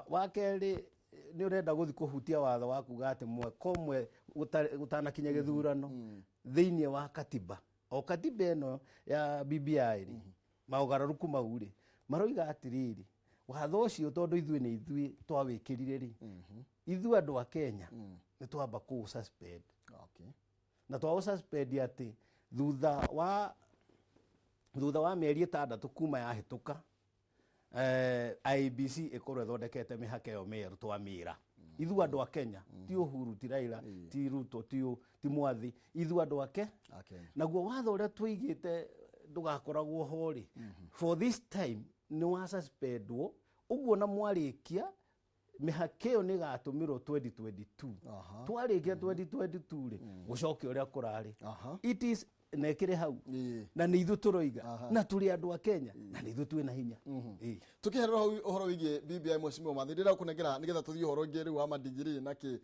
Wa kerĩ, nĩ ũrenda gũthiĩ kũhutia watho wa kuga atĩ mwaka ũmwe gũtanakinya gĩthurano thĩinĩ wa katiba, o katiba ĩno ya BBI rĩ, maũgarũrũku mau rĩ maroiga atĩrĩrĩ, watho ũcio tondũ ithuĩ nĩ ithuĩ twawĩkĩrire rĩ, ithuĩ andũ a Kenya nĩ twamba kũũ suspend. Na twaũ suspend atĩ thutha wa mĩeri 6 kuma yahĩtũka, IEBC ĩkorwo ĩthondekete mĩhaka ĩyo mĩerũ twamĩra ithuĩ andũ a Kenya, ti Uhuru, ti Raila, ti Ruto, ti Mwathi, ithuĩ andũ ake. Naguo watho ũrĩa tũigĩte ndũgakoragwo ho rĩ, for this time nĩ wa suspendwo ũguo, na mwarĩkia mĩhaka ĩyo nĩ ĩgatũmĩrwo 2022. Twarĩkia 2022 rĩ, gũcoke ũrĩa kũrarĩ. It is na ĩkĩrĩ hau. Na nĩ ithuĩ tũroiga na tũrĩ andũ a Kenya na nĩ ithuĩ twĩna hinya. Tukiherera hau ũhoro wĩgiĩ BBI, mheshimiwa Mathi, ndĩrenda gũkũnengera nĩgetha tũthiĩ ũhoro ũngĩ rĩu wa madigiri na kĩ.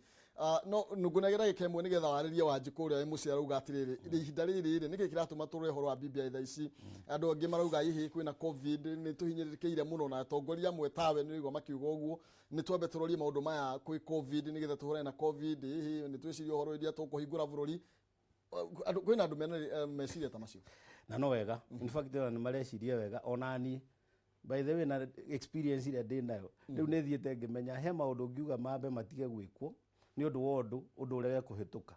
No ngũnengera gĩka ĩmwe nĩgetha warĩrie Wanjikũ ũrĩa wĩ mũciĩ arauga atĩrĩrĩ, ihinda rĩrĩ rĩ, nĩkĩ kĩratũma tũrore ũhoro wa BBI thaa ici? Andũ angĩ marauga hihi kwĩna COVID, nĩ tũhinyĩrĩrĩkĩire mũno, na atongoria amwe tawe nĩ ũraigua makiuga ũguo, nĩ twambe tũrorie maũndũ maya kwĩ COVID nĩgetha tũhũrane na COVID, hihi nĩ twĩcirie ũhoro iria tũkũhingũra bũrũri. Andũ kwĩna andũ mena meciria ta macio. Na no wega, in fact ona nĩ mareciria wega. Ona niĩ, by the way, na experience ĩrĩa ndĩ nayo rĩu, nĩ thiĩte ngĩmenya he maũndũ ngiuga mambe matige gwĩkwo nĩ ũndũ wa ũndũ ũrege kũhĩtũka.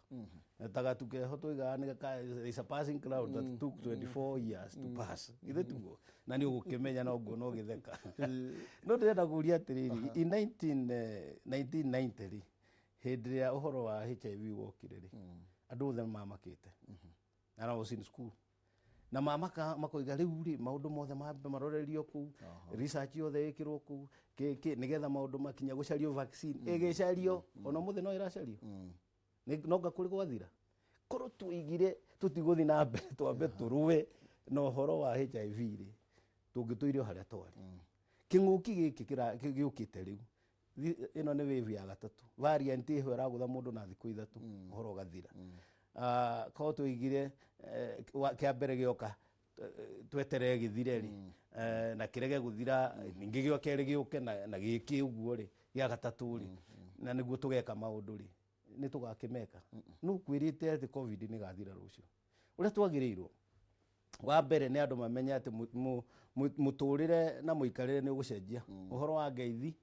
Ta gatu keho tũigaga nĩ is a passing cloud that took 24 years to pass, githĩ tiguo? Na nĩ ũgũkĩmenya no nguona ũgĩtheka. No ndĩrenda kũria atĩrĩrĩ, in 1990 rĩ, hĩndĩ ĩrĩa ũhoro wa HIV wokire rĩ, andũ othe mamakĩte, and I was in school, na mamaka makoiga rĩu rĩ, maũndũ mothe mambe marorerio kũu, research yothe ĩkĩrwo kũu kĩ nĩgetha maũndũ makinya gũcario, vaccine ĩgĩcario, ona mũthĩ no ĩracario. No nga kũrĩ gwathira korwo tũigire tũtigũthiĩ na mbere, twambe tũrũe na ũhoro wa HIV rĩ, tũngĩtũire o harĩa twarĩ. Kĩng'ũki gĩkĩ gĩũkĩte rĩu, ĩno nĩ wave ya gatatũ, variant ĩho ĩragũtha mũndũ na thikũ 3 ũhoro ũgathira. Korwo tũigire kĩa mbere gĩoka, tweterere gĩthire rĩ, na kĩrege gũthira, ningĩ gĩa kerĩ gĩũke na gĩkĩ ũguo rĩ, gĩa gatatũ rĩ, na nĩguo tũgeka maũndũ rĩ, nĩ tũgakĩmeka. Nũ kwĩrĩte atĩ COVID nĩ gathira rũciũ? Ũrĩa twagĩrĩirwo wa mbere nĩ andũ mamenye atĩ mũtũrĩre na mũikarĩre nĩ ũgũcenjia. Ũhoro wa ngeithi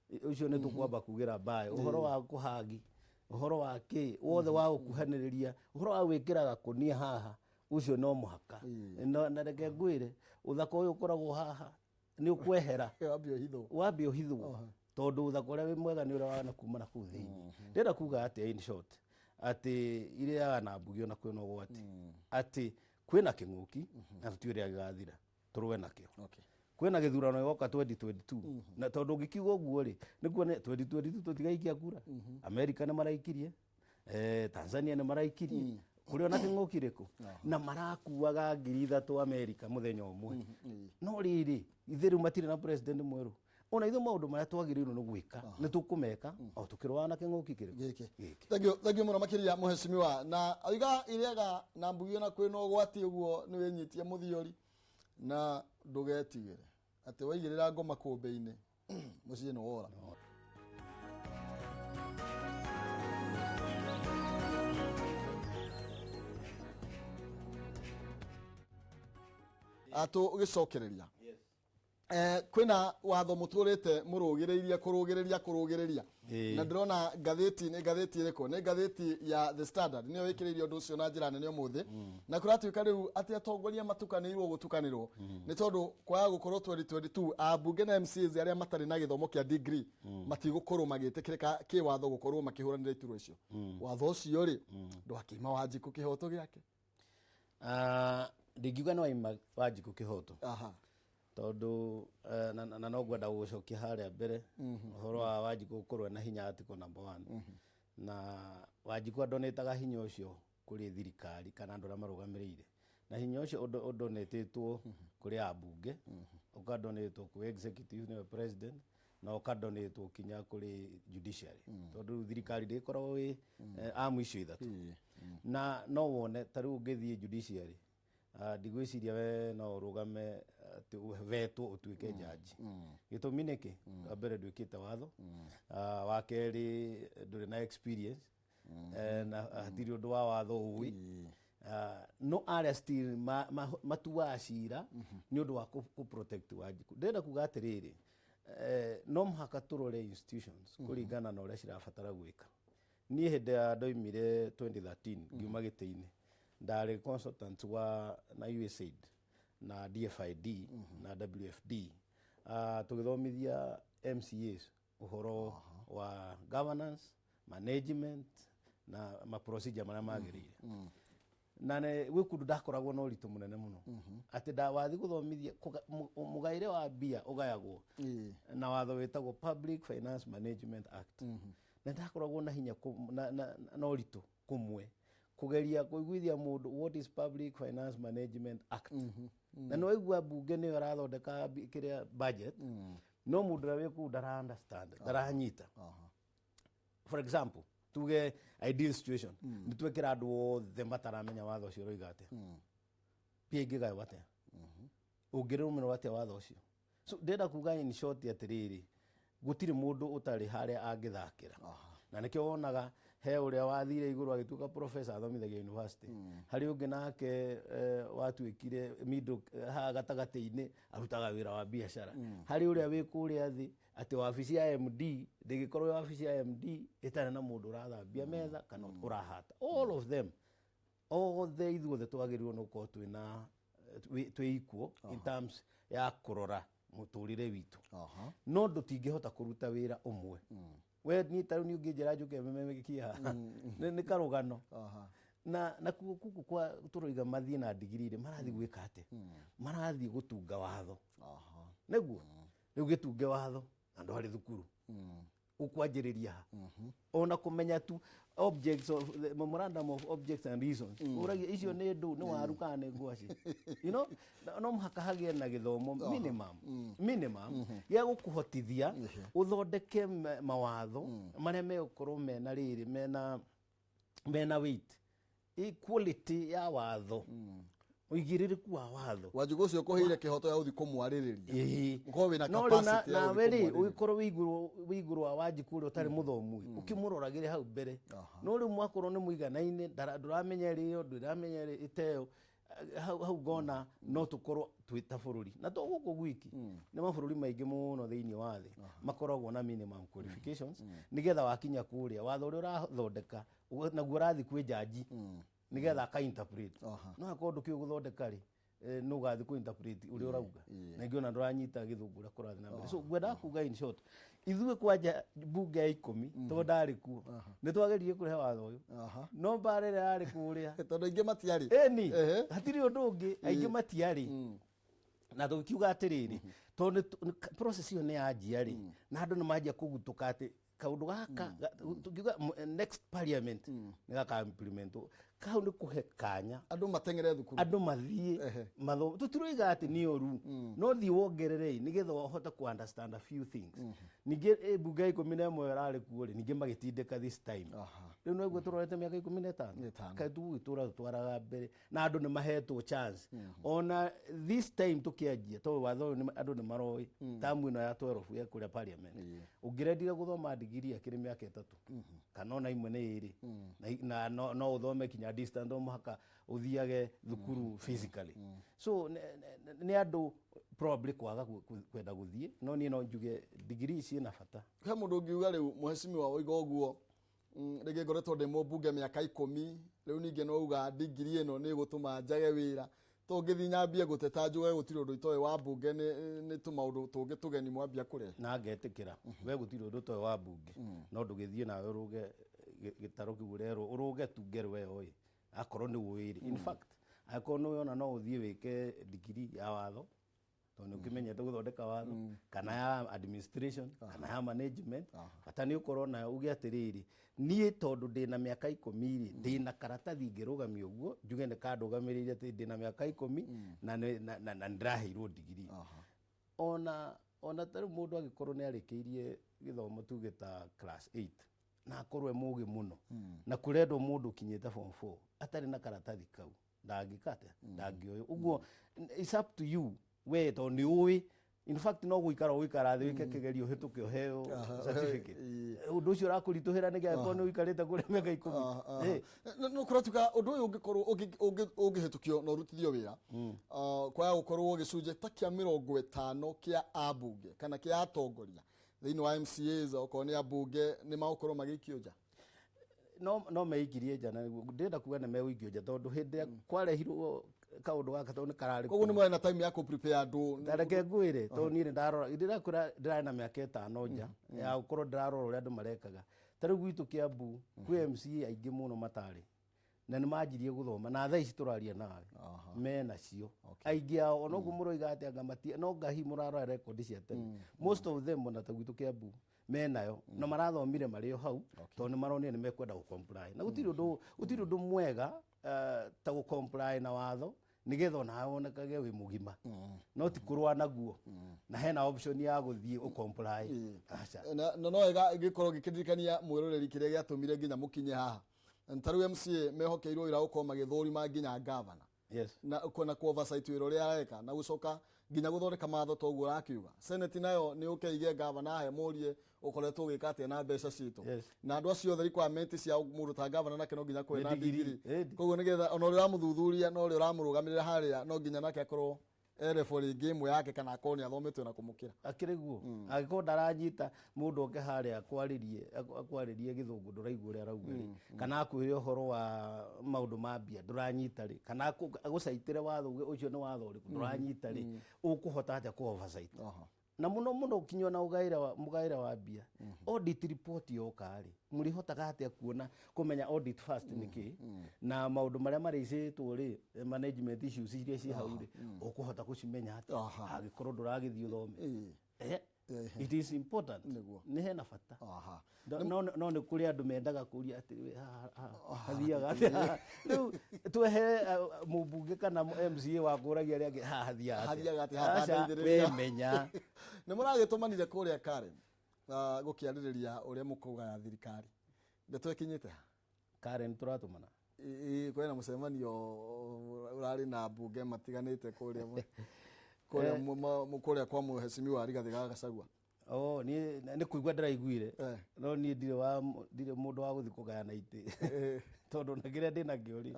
ũcio nĩ tũkwamba kugĩra mbayo, ũhoro wa kũhagi, ũhoro wa kĩ wothe wa gũkuhanĩrĩria, ũhoro wa gwĩkĩra gakũnia haha, ũcio no mũhaka. Na reke ngwĩre, ũthaka ũyũ ũkoragwo haha nĩ ũkwehera. Wambia ũhithwo. Wambia ũhithwo, tondũ ũthaka ũrĩa wĩ mwega nĩ ũrĩa wana kuma na kũu thĩinĩ. Ndĩrenda kuga atĩa in short? Atĩ irĩaga na mbugi ona kwĩna ũgwati, atĩ kwĩna kĩng'ũki na tũtiũĩ rĩrĩa gĩgathira, tũrũe nakĩo. Kwĩna gĩthurano gĩgoka 2022, na tondũ ũngĩkiuga ũguo rĩ, nĩkuo 2022 tũtigaikia kura. America nĩ maraikirie, Tanzania nĩ maraikirie, kũrĩ ona kĩng'ũki rĩkũ na marakuaga 3,000 America mũthenya ũmwe. No rĩrĩ, ithuĩ rĩu matirĩ na president mwerũ, ona ithuĩ maũndũ marĩa twagĩrĩirwo nĩ gwĩka nĩ tũkũmeka o tũkĩrũaga na kĩng'ũki kĩrĩkũ? Gĩkĩ. Gĩkĩ. Thank you, thank you mũno makĩria, mheshimiwa. Na oiga irĩaga na mbugi ona kwĩna ũgwati, ũguo nĩ wĩnyitie mũthiori na ndũgetigĩre atĩ waigĩrĩra ngoma kũmbĩ-inĩ mũciĩ nĩ wora. Tũgĩcokereria, kwĩna watho mũtũrĩte mũrũgĩrĩirie kũrũgĩrĩria kũrũgĩrĩria. Na ndĩrona ngathĩti, nĩ ngathĩti ĩrĩkũ? Nĩ ngathĩti ya The Standard nĩyo ĩkĩrĩirie ũndũ ũcio na njĩra nene ũmũthĩ, na kũratuĩka rĩu atĩ atongoria matukanĩirwo gũtukanĩrwo nĩ tondũ kwaga gũkorwo 2022 ambunge na MCAs arĩa matarĩ na gĩthomo kĩa degree matigũkorwo magĩtĩkĩrĩka kĩwatho gũkorwo makĩhũranĩra iturwa icio. Watho ũcio rĩ, ndwakĩima Wanjikũ kĩhoto gĩake? Ndingiuga nĩ waima Wanjikũ kĩhoto, tondũ na no ngwenda gũgũcokia harĩa mbere, ũhoro wa Wanjikũ gũkorwo ena hinya article number one, na Wanjikũ andonĩtaga hinya ũcio kũrĩ thirikari kana andũ arĩa marũgamĩrĩire. Na hinya ũcio ũdonatĩtwo kũrĩ ambunge, ũkadonatwo kwĩ executive nĩwe president, na ũkadonatwo kinya kũrĩ judiciary, tondũ rĩu thirikari ndĩkoragwo ĩ amu icio ithatũ. Na no wone ta rĩu ũngĩthiĩ judiciary, ndigwĩciria we no ũrũgame atĩ vetwo ũtuĩke jaji. Gĩtũmi nĩkĩ? Wa mbere, ndwĩkĩte watho. Wa kerĩ, ndũrĩ na experience, na hatirĩ ũndũ wa watho ũĩ. No arĩa still matuaga cira nĩ ũndũ wa kũ protect Wanjikũ. Ndĩrenda kuga atĩrĩrĩ, no mũhaka tũrore institutions kũringana na ũrĩa cirabatara gwĩka. Niĩ hĩndĩ ya ndoimire 2013 ngiuma gĩtĩ-inĩ, ndarĩ consultant wa na USAID na DFID na WFD, tũgĩthomithia MCAs ũhoro wa governance management na ma procedure marĩa magĩrĩire. Na nĩ gwĩ kũndũ ndakoragwo na ũritũ mũnene mũno atĩ wathi gũthomithia mũgaĩre wa mbia ũgayagwo na watho wĩtagwo Public Finance Management Act, na ndakoragwo na hinya na ũritũ kũmwe kũgeria kũiguithia mũndũ what is Public Finance Management Act. Na nĩ waigua mbunge nĩyo ĩrathondeka kĩrĩa budget, no mũndũ ũrĩa wĩ kũu ndara understand, ndaranyita. For example, tuge ideal situation nĩ twekĩra andũ othe mataramenya watho ũcio ũroiga atĩa, mbia ingĩgaywo atĩa, ũngĩrũmĩrĩrwo atĩa watho ũcio. So ndĩrenda kuga in short atĩrĩrĩ, gũtirĩ mũndũ ũtarĩ harĩa angĩthakĩra. Na nĩkĩo wonaga he ũrĩa wathire igũrũ agĩtuĩka professor, athomithagia university, harĩ ũngĩ nake watuĩkire middle, haha gatagatĩ-inĩ arutaga wĩra wa biacara, harĩ ũrĩa wĩ kũrĩa thĩ atĩ wabici ya MD ndĩngĩkorwo ĩ wabici ya MD ĩtarĩ na mũndũ ũrathambia metha kana ũrahata. All of them, othe, ithuothe twagĩrĩirwo nĩ gũkorwo twĩna twĩ equal in terms ya kũrora mũtũrĩre witũ. No ndũtingĩhota kũruta wĩra ũmwe we niĩ ta rĩu niĩ ũngĩnjĩra njũke mememekia haha nĩ karũgano. Na kuo kuku kwa tũroiga mathiĩ na ndigiri rĩ, marathiĩ gwĩka atĩa? Marathiĩ gũtunga watho. Nĩguo rĩu gĩtunge watho na ndwarĩ thukuru, ũkwanjĩrĩria ha? Ona kũmenya tu objects of the memorandum of objects and reasons, ũragia icio nĩ ndũ, nĩ waru kana nĩ ngwaci? No mũhaka hagĩe na gĩthomo minimum gĩa gũkũhotithia ũthondeke mawatho marĩa megũkorwo mena rĩrĩ, mena weight, equality ya watho, ũigĩrĩrĩku wa watho. Wanjikũ ũcio kũheire kĩhoto ya gũthiĩ kũmwarĩrĩria. Ũkorwo wĩna No rĩu capacity ya nawe gũthiĩ rĩ, kũmwarĩrĩria. ũgĩkorwo wĩ igũrũ wa Wanjikũ ũrĩa ũtarĩ mũthomu ĩ, ũkĩmũroragĩre hau mbere. No rĩu mwakorwo nĩ mũiganaine, ndũramenya ĩrĩo, ndũramenya ĩteo hau ngona no tũkorwo twĩ ta bũrũri, na to gũkũ gwiki, nĩ mabũrũri maingĩ mũno thĩinĩ wa thĩ makoragwo na minimum qualifications, nĩgetha wakinya kũrĩa watho ũrĩa ũrathondeka naguo ũrathiĩ kwĩ jaji nĩgetha aka interpret. No akorwo ndũkĩũĩ gũthondeka rĩ, nũ ũgathiĩ kũ interpret ũrĩa ũrauga? Na ingĩ ona ndũranyita gĩthũngũ ũrĩa kũrathiĩ na mbere. So ngwendaga kuga in short, ithuĩ kwanja mbunge ya 10, tondũ ndarĩ kuo, nĩ twageririe kũrehe watho ũyũ, no mbara ĩrĩa yarĩ kũrĩa Tondũ aingĩ matiarĩ. Ĩni hatirĩ ũndũ ũngĩ, aingĩ matiarĩ. Na tũkiuga atĩrĩrĩ, tondũ process ĩyo nĩ yanjia rĩ, na andũ nĩ manjia kũgutũka atĩ kaũndũ gaka tũkiuga next parliament nĩ gaka implementwo, kau nĩ kũhe kanya andũ mateng'ere thukuru, andũ mathiĩ mathomo. Tũtiroiga atĩ nĩ ũru, no thiĩ wongerere nĩgetha ũhote ku understand a few things. Ningĩ mbunge ya 11 ĩrarĩ kuo rĩ, ningĩ magĩtindĩka this time. Rĩu noguo tũrorete mĩaka 15. Ĩtano. Kaĩ tũgũgĩtũra tũtwaraga mbere na andũ nĩ mahetwo chance ona this time tũkĩanjia, tondũ watho ũyũ andũ nĩ maroĩ tamu ĩno ya 12 ya kũrĩa parliament, ũngĩrendire gũthoma ndigiri akĩrĩ mĩaka 3 kana ona imwe nĩ 2, na no ũthome kinya distant, no mũhaka ũthiage thukuru physically. So nĩ andũ probably kwaga kwenda gũthiĩ, no niĩ no njuge ndigiri ciĩna bata. He mũndũ ũngiuga rĩu, mũhecimiwa, oiga ũguo, rĩngĩ ngoretwo ndĩ mũmbunge mĩaka 10 rĩu, ningĩ no uga ndigiri ĩno nĩ ĩgũtũma njage wĩra, to ngĩthiĩ nyambie gũteta njuge gũtirĩ ũndũ itoĩ wa mbunge, nĩ tũmaũndũ tũngĩ tũgeni mwambia kũrehe. Na ngetĩkĩra we gũtirĩ ũndũ ũtoĩ wa mbunge, no ndũgĩthiĩ nawe ũrũge gĩtarũ kĩu ũrerwo ũrũge tu ngerwe ĩyo ĩ akorwo nĩ ũĩ rĩ. In fact, angĩkorwo nĩ ũĩ, ona no ũthiĩ wĩke ndigiri ya watho. Tondũ nĩ ũkĩmenyete gũthondeka watho, kana ya administration, kana ya management. Bata nĩ ũkorwo nayo, uge atĩrĩrĩ, niĩ tondũ ndĩna mĩaka 10 rĩ, ndĩna karatathi ngĩrũgamia ũguo njuge nĩ kandũgamĩrĩire atĩ ndĩna mĩaka 10 na nĩndĩraheirwo ndigiri. Ona ta rĩu mũndũ angĩkorwo nĩ arĩkĩirie gĩthomo, tuge ta class 8, na akorwo e mũgĩ mũno, na kũrendwo mũndũ ũkinyĩte form 4 atarĩ na karatathi kau, ndangĩka atĩa? Ndangĩoywo. Ũguo it's up to you we, tondũ nĩ ũĩ, in fact no gũikara ũgũikara thĩ, wĩke kĩgerio, ũhĩtũke, ũheo certificate. Ũndũ ũcio ũrakũritũhĩra nĩ gĩakorwo nĩ ũikarĩte kũrĩa mĩaka 10. No kũratuĩka ũndũ ũyũ ũngĩkorwo ũngĩhĩtũkio na ũrutithio wĩra, kwaya gũkorwo gĩcunjĩ ta kĩa 50 kĩa ambunge kana kĩa atongoria thĩinĩ wa MCAs, okorwo nĩ ambunge, nĩ magũkorwo magĩikio nja. No meikirie nja, na ndĩrenda kuga nĩ megũikio nja tondũ hĩndĩ ĩrĩa kwarehirwo kaũndũ gaka, tondũ nĩ kararĩ Koguo nĩ marĩ na time ya kũ prepare andũ? Ta reke ngwĩre, tondũ niĩ nĩ ndarora, ndĩrakwĩra ndĩrarĩ na mĩaka 5 nja ya gũkorwo ndĩrarora ũrĩa andũ marekaga. Ta rĩu gwitũ Kĩambu kwĩ MCA aingĩ mũno matarĩ na nĩ manjirie gũthoma, na thaa ici tũraria nawe mena cio aingĩ ao. Ona ũguo mũroiga atĩ anga mati no ngahi mũrarora rekondi cia tene, most of them ona ta gwitũ Kĩambu menayo na marathomire marĩ o hau, tondũ nĩ maronire nĩ mekwenda gũ comply, na gũtirĩ ũndũ mwega ta gũ comply na watho nĩgetha onawe wonekage wĩ mũgima, no ti kũrũa naguo na hena option ya gũthiĩ ũ comply. Aca. Na no wega gĩkorwo gĩkĩririkania mwĩroreri kĩrĩa gĩatũmire nginya mũkinye haha. Ta rĩu MCA mehokeirwo wĩra wa gũkorwo magĩthũrima nginya gavana na ku oversight wĩra ũrĩa areka, na gũcoka nginya gũthondeka matho. Toguo ũrakiuga senate nayo nĩ ũke ige gavana he mũrie ũkoretwo ũgĩka atĩa na mbeca citũ. Na andũ acio othe, requirement cia mũndũ ta gavana nake no nginya kũrĩ Nĩ na degree. Degree. Koguo nĩgetha ona ũrĩa ũramũthuthuria na ũrĩa ũramũrũgamĩrĩra harĩa, no nginya nake akorwo e level rĩngĩ ĩmwe yake, kana akorwo nĩ athometwo na kũmũkĩra. Akĩrĩ guo, angĩkorwo ndaranyita, mũndũ oke harĩa akwarĩrie gĩthũngũ ndũraigua ũrĩa arauga rĩ, kana akwĩre ũhoro wa maũndũ ma mbia ndũranyita rĩ, kana agũcaitĩre watho uge ũcio nĩ watho ũrĩkũ ndũranyita rĩ, ũkũhota atĩa kũ oversight? Na mũno mũno kinya na ũgaĩre wa mũgaĩre wa mbia, audit report yoka rĩ, mũrĩhotaga atĩa kuona kũmenya audit first nĩ kĩ, na maũndũ marĩa marĩcĩtwo rĩ, management issues iria ciĩ hau rĩ, ũkũhota gũcimenya atĩa angĩkorwo ndũragĩthiĩ ũthome? It is important. Nĩ hena bata. No nĩ kũrĩ andũ mendaga kũria atĩ we, haha haha hathiaga atĩa? Rĩu twehe mũmbunge kana MCA wa kũragia arĩa angĩ haha hathiaga Hathiaga atĩa? Haha Aca, ndeithĩrĩria. we menya. Nĩ mũragĩtũmanire kũrĩa Karen, gũkĩarĩrĩria ũrĩa mũkũgaya thirikari. Ndeto ĩkinyĩte ha? Karen tũratũmana? Kwĩna mũcemanio ũrarĩ na mbunge matiganĩte kũrĩa kwa mũhecimiwa Rigathĩ ga Gachagua. Oh, niĩ nĩ kũigua ndĩraiguire. No niĩ ndirĩ mũndũ wa gũthiĩ kũgayana itĩ, tondũ na kĩrĩa ndĩ nakĩo rĩ,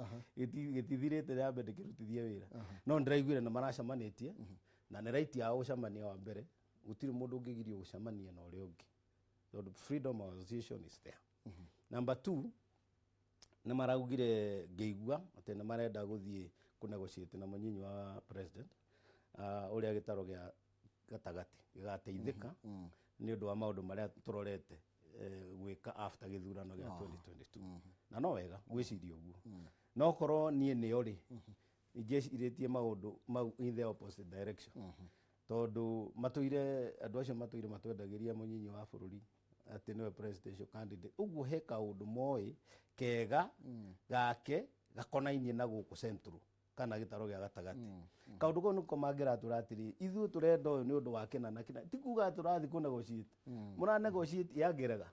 gĩtithirĩte, nyambe ndĩkĩrutithie wĩra. No nĩndĩraiguire nĩ maracemanĩtie, na nĩ right yao gũcemania. Wa mbere, gũtirĩ mũndũ ũngĩgirio gũcemania na ũrĩa ũngĩ, tondũ freedom of association is there. Number two, nĩ maraugire, ngĩigua atĩ nĩ marenda gũthiĩ kũ negotiate na mũnyinyi wa president, ũrĩa gĩtaro gĩa gatagatĩ gĩgateithĩka nĩ ũndũ wa maũndũ marĩa tũrorete gwĩka after gĩthurano gĩa 2022. Na no wega gwĩciria ũguo, no korwo niĩ nĩo rĩ, ingĩcirĩtie maũndũ mau in the opposite direction, tondũ matũire, andũ acio matũire matwendagĩria mũnyinyi wa bũrũri atĩ nĩwe presidential candidate. Ũguo he kaũndũ moĩ kega gake gakonainie na gũkũ central kana gĩtaro gĩa gatagatĩ. Kaũndũ kau nĩko mangĩratũra atĩrĩ, ithuĩ tũrenda ũyũ nĩ ũndũ wa kĩna na kĩna. Ti kuga tũrathiĩ kũ negotiate, mũra negotiate yangĩrega.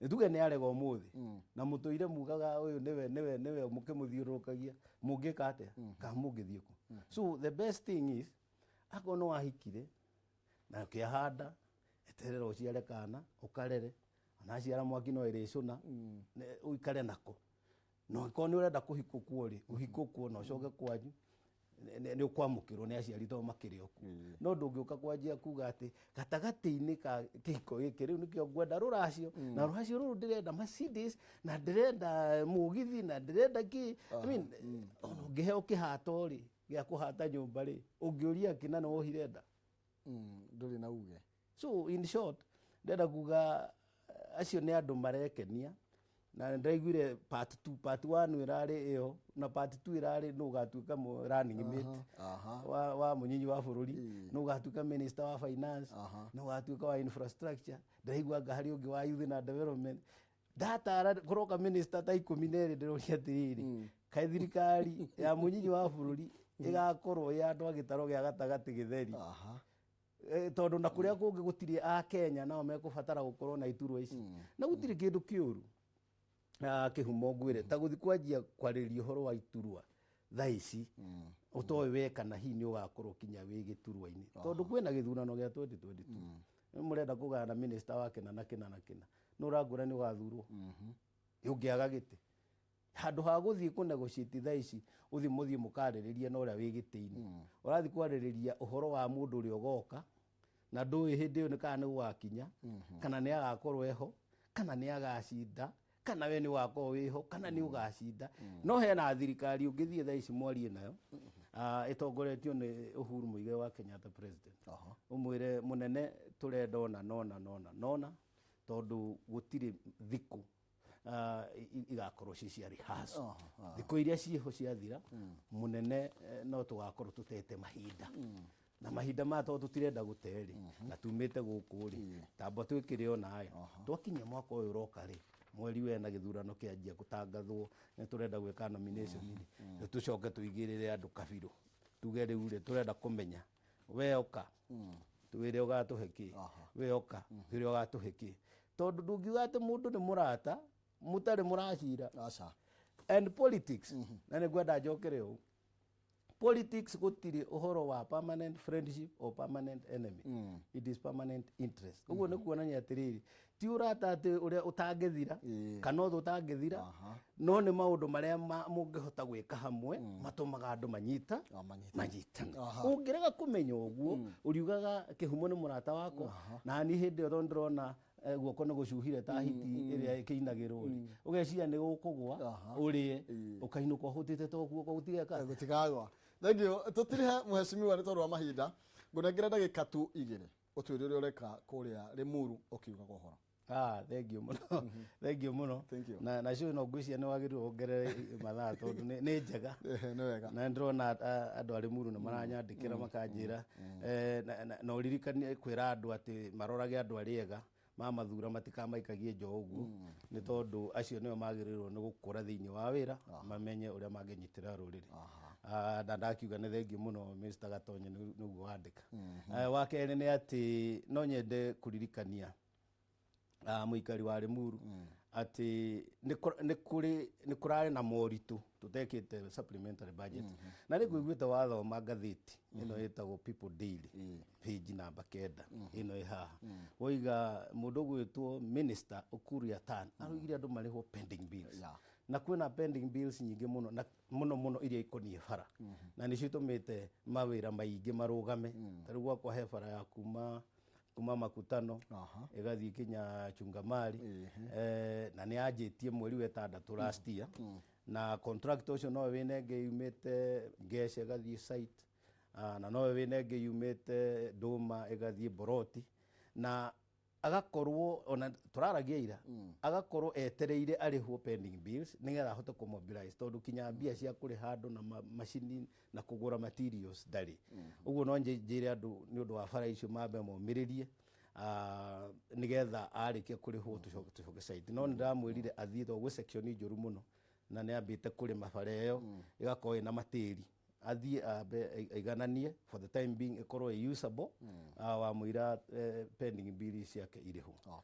Nĩ tuge nĩ arega ũmũthĩ, na mũtũire mugaga ũyũ nĩwe nĩwe nĩwe, mũkĩmũthiũrũrũkagia, mũngĩka atĩa kana mũngĩthiĩ kũ? So the best thing is, akorwo nĩ wahikire na ũkĩhanda, eterera ũciare kana ũkarere, ona aciara mwaki no ĩrĩcũna, ũikare nako. Na angĩkorwo nĩ ũrenda kũhikũkwo rĩ, ũhikũkwo na ũcoke kwanyu, nĩ ũkwamũkĩrwo nĩ aciari tondũ makĩrĩ o kuo. No ndũngĩũka kwanjia kuga atĩ gatagatĩ-inĩ ka kĩhiko gĩkĩ, rĩu nĩkĩo ngwenda rũracio, na rũracio rũrũ ndĩrenda Mercedes, na ndĩrenda mũgithi, na ndĩrenda kĩ. I mean, ona ũngĩheo kĩhato rĩ, gĩa kũhata nyũmba rĩ, ũngĩũria kĩ na nĩ wohire nda? Ndũrĩ na uge. So in short, ndĩrenda kuga acio nĩ andũ marekenia. Na ndĩraiguire part 2, part 1 ĩrarĩ ĩyo na part 2 ĩrarĩ nũ ũgatuĩka running mate wa mũnyinyi wa bũrũri, nũ ũgatuĩka minister wa finance, nũ ũgatuĩka wa infrastructure. Ndĩraigua anga harĩ ũngĩ wa youth na development. Ndatara kũroka minister ta 12. Ndĩroria atĩrĩrĩ, kaĩ thirikari ya mũnyinyi wa bũrũri ĩgakorwo ĩ andũ a gĩtaro gĩa gatagatĩ gĩtheri? Tondũ na kũrĩa kũngĩ gũtirĩ a Kenya nao mekũbatara gũkorwo na iturwa ici, na gũtirĩ kĩndũ kĩũru. Kĩhumo ngwĩre ta gũthi kwanjia kwarĩrĩria ũhoro wa iturwa thaa ici ũtoĩ we kana hihi nĩ ũgakorwo kinya wĩ gĩturwa-inĩ, tondũ kwĩna gĩthurano gĩa 2022, nĩ mũrenda kũgayana minister wa kĩna na kĩna na kĩna, nĩ ũrangũra nĩ ũgathurwo ũngĩaga gĩtĩ. Handũ ha gũthiĩ kũ negotiate thaa ici, ũthiĩ mũthiĩ mũkarĩrĩrie na ũrĩa wĩ gĩtĩ-inĩ, ũrathiĩ kwarĩrĩria ũhoro wa mũndũ ũrĩa ũgoka na ndũĩ hĩndĩ ĩyo nĩ kana nĩ gũgakinya, kana nĩ agakorwo eho, kana nĩ agacinda, kana we nĩ ũgakorwo wĩho, kana nĩ ũgacinda. No hena thirikari ũngĩthiĩ thaa ici mwarie nayo, ĩtongoretio nĩ Uhuru Muigai wa Kenyatta, president, ũmwĩre, "Mũnene, tũrenda ona nona nona nona," tondũ gũtirĩ thikũ igakorwo ci cia rehearsal. Thikũ iria ciĩho ciathira, mũnene, no tũgakorwo tũtete mahinda na mahinda maya, tondũ tũtirenda gũte rĩ, na tumĩte gũkũ rĩ, tamba twĩkĩre ona aya twakinya mwaka ũyũ ũroka rĩ, mweri wena gĩthurano kĩanjia gũtangathwo, nĩ tũrenda gwĩka nomination rĩ, nĩ tũcoke tũigĩrĩre andũ kabirũ, tuge rĩu rĩ, tũrenda kũmenya we oka twĩre ũgatũhe kĩ, we oka twĩre ũgatũhe kĩ, tondũ ndũngiuga atĩ mũndũ nĩ mũrata mũtarĩ mũracira. Aca. And politics, na nĩ ngwenda njokere ũũ, politics gũtirĩ ũhoro wa permanent friendship or permanent enemy, it is permanent interest. Ũguo nĩ kuonania atĩrĩrĩ, ti ũrata atĩ ũrĩa ũtangĩthira kana ũthũ ũtangĩthira, no nĩ maũndũ marĩa mũngĩhota gwĩka hamwe matũmaga andũ manyita manyitane. Manyitane. Ũngĩrega kũmenya ũguo, ũriugaga kĩhumo nĩ mũrata wakwa, na niĩ hĩndĩ ĩyo tondũ ndĩrona guoko nĩ gũcuhire ta hiti ĩrĩa ĩkĩinagĩrwo rĩ, ũgeciria nĩ gũkũgwa ũrĩe ũkainũka ũhũtĩte to guoko gũtigeka. Gũtikagwa. Thank you. Tũtirihe, mheshimiwa, nĩ tondũ wa mahinda, ngũnengere ndagĩka tu 2 ũtwĩre ũrĩa ũreka kũrĩa Limuru ũkiugaga ũhoro. Ah, thank you mũno, thank you mũno. Thank you. Na cio no ngwĩciria nĩ wagĩrĩirwo wongerere mathaa tondũ nĩ njega. Ehe, nĩ wega. Na ndĩrona andũ a Limuru nĩ maranyandĩkĩra makanjĩra, na ũririkanie kwĩra andũ atĩ marorage andũ arĩa ega mamathura, matikamaikagie nja ũguo, nĩ tondũ acio nĩo magĩrĩirwo nĩ gũkũra thĩinĩ wa wĩra, mamenye ũrĩa mangĩnyitĩra rũrĩrĩ. Na ndakiuga nĩ thengiũ mũno, Mr. Gatonye, nĩguo wandĩka. Wa kerĩ nĩ atĩ no nyende kũririkania mũikari wa Limuru atĩ nĩ kũrarĩ na moritũ tũtekĩte supplementary budget, na rĩ ngũiguĩte wathoma ngathĩti ĩno ĩtagwo People Daily, page namba 9 ĩno ĩ haha, woiga mũndũ ũgwĩtwo Minister Ukur Yatani aroigire andũ marĩhwo pending bills. Na kwĩna pending bills nyingĩ mũno, na mũno mũno iria ikoniĩ bara, na nĩcio itũmĩte mawĩra maingĩ marũgame. Ta rĩu gwakwa he bara ya kuma Makutano ĩgathiĩ kinya Chungamari, na nĩ yanjĩtie mweri wa ĩtandatũ last year, na contract ũcio nowe wĩna ĩngĩ yumĩte Ngesha ĩgathiĩ site, na nowe wĩna ĩngĩ yumĩte Ndũma ĩgathiĩ Boroti, na agakorwo ona tũraragia ira, agakorwo etereire arĩhwo pending bills nĩgetha ahote kũmobilize, tondũ kinya mbia cia kũrĩha andũ na macini na kũgũra materials ndarĩ. Ũguo no njĩre andũ nĩ ũndũ wa bara icio mambe momĩrĩrie, nĩgetha arĩkia kũrĩhwo tũcoke site. No nĩ ndamwĩrire athiĩ, tondũ gwĩ section njũru mũno na nĩ ambĩte kũrĩma bara ĩyo ĩgakorwo ĩna matĩri, athiĩ ambe aigananie for the time being, ĩkorwo ĩ usable, wa mũira pending bill ciake irĩhwo.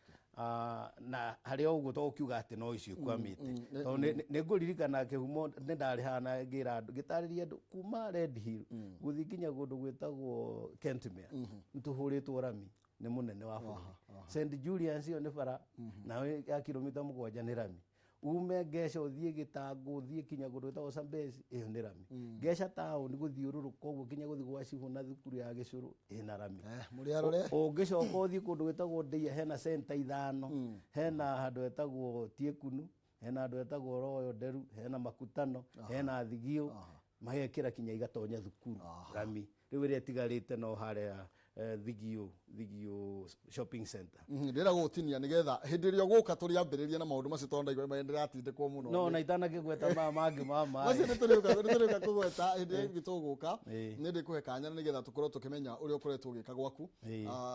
Na harĩ o ũguo to ũkiuga atĩ no icio ikwamĩte, tondũ nĩ ngũririkana kĩhumo nĩ ndarĩ haha na ngĩra andũ, ngĩtarĩria andũ kuma Red Hill gũthiĩ nginya kũndũ gwĩtagwo Kentmere nĩ tũhũrĩtwo rami nĩ mũnene wa bũrũri. St Julians ĩyo nĩ bara nayo ya kilomita 7 nĩ rami. Ume Ngesha ũthiĩ Gĩtangũ, ũthiĩ kinya kũndũ gwĩtagwo Sambesi, ĩyo nĩ rami. Ngesha town gũthiũrũrũka ũguo kinya gũthiĩ gwa cibũ na thukuru ya Gĩcũrũ ĩna rami. Mũrĩ arore. Ũngĩcoka ũthiĩ kũndũ gwĩtagwo Ndeia, hena center 5, hena handũ hetagwo Tiekunu, hena handũ hetagwo Royo Nderu, hena Makutano, hena Thigio, magekĩra kinya igatonya thukuru rami. Rĩu ĩrĩa ĩtigarĩte no harĩa. Thigio Shopping Center. Ndĩrenda gũgũtinia nĩgetha hĩndĩ ĩrĩa ũgũka tũrĩambĩrĩria na maũndũ macio, tondũ ndaigua ndĩratindĩkwo mũno. No na itanakĩgweta maya mangĩ ma macio maĩ. Nĩ tũrĩũka kũgweta hĩndĩ ĩrĩa ĩngĩ tũgũka. Nĩ ndĩkũhe kanya nĩgetha tũkorwo tũkĩmenya ũrĩa ũkoretwo ũgĩka gwaku.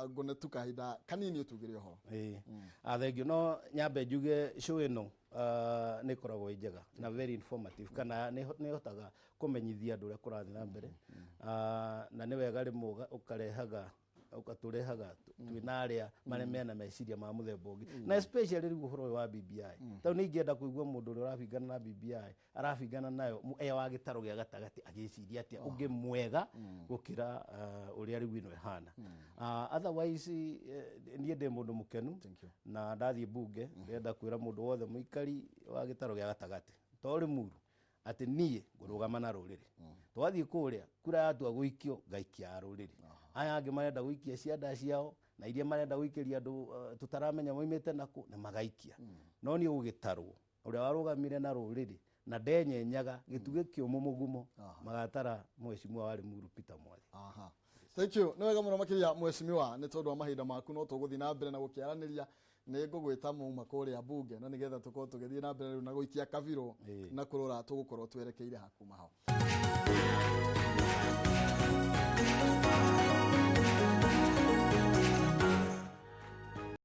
Ngone tu kahinda kanini ũtugĩre ũhoro. Ĩĩ. Ah, thank you. No nyambe njuge show ĩno nĩ ĩkoragwo ĩ njega na very informative, kana nĩ ĩhotaga kũmenyithia andũ ũrĩa kũrathiĩ na mbere. Na nĩ wega rĩmwe ũkarehaga, ũgatũrehaga twĩna arĩa marĩa mena meciria ma mũthemba ũngĩ, na especially rĩu ũhoro ũyũ wa BBI, tondũ nĩ ingĩenda kũigua mũndũ ũrĩa ũrabingana na BBI, arabingana nayo e wa gĩtarũ gĩa gatagatĩ, agĩciria atĩa ũngĩ mwega gũkĩra ũrĩa rĩu ĩno ĩhana. Otherwise niĩ ndĩ mũndũ mũkenu. Thank you. Na ndathiĩ bunge, ndĩrenda kwĩra mũndũ wothe mũikari wa gĩtarũ gĩa gatagatĩ to Limuru atĩ niĩ ngũrũgama na rũrĩrĩ. Twathiĩ kũrĩa, kura yatua gũikio, ngaikia ya rũrĩrĩ. Aya angĩ marenda gũikia cianda ciao na iria marenda gũikĩria andũ tũtaramenya moimĩte nakũ, nĩ magaikia, no niĩ gũgĩtarwo ũrĩa warũgamire na rũrĩrĩ na ndenyenyaga gĩtugĩ kĩũmũ mũgumo, magatara mheshimiwa wa Limuru Peter Mwathi. Aha. Thank you. Nĩ wega mũno makĩria, mheshimiwa, nĩ tondũ wa mahinda maku. No tũgũthiĩ na mbere na gũkĩaranĩria. Nĩ ngũgwĩta mauma kũrĩa bunge na nĩgetha tũkorwo tũgĩthiĩ na mbere rĩu na gũikia kabirũ na kũrora tũgũkorwo twerekeire hakuma hau.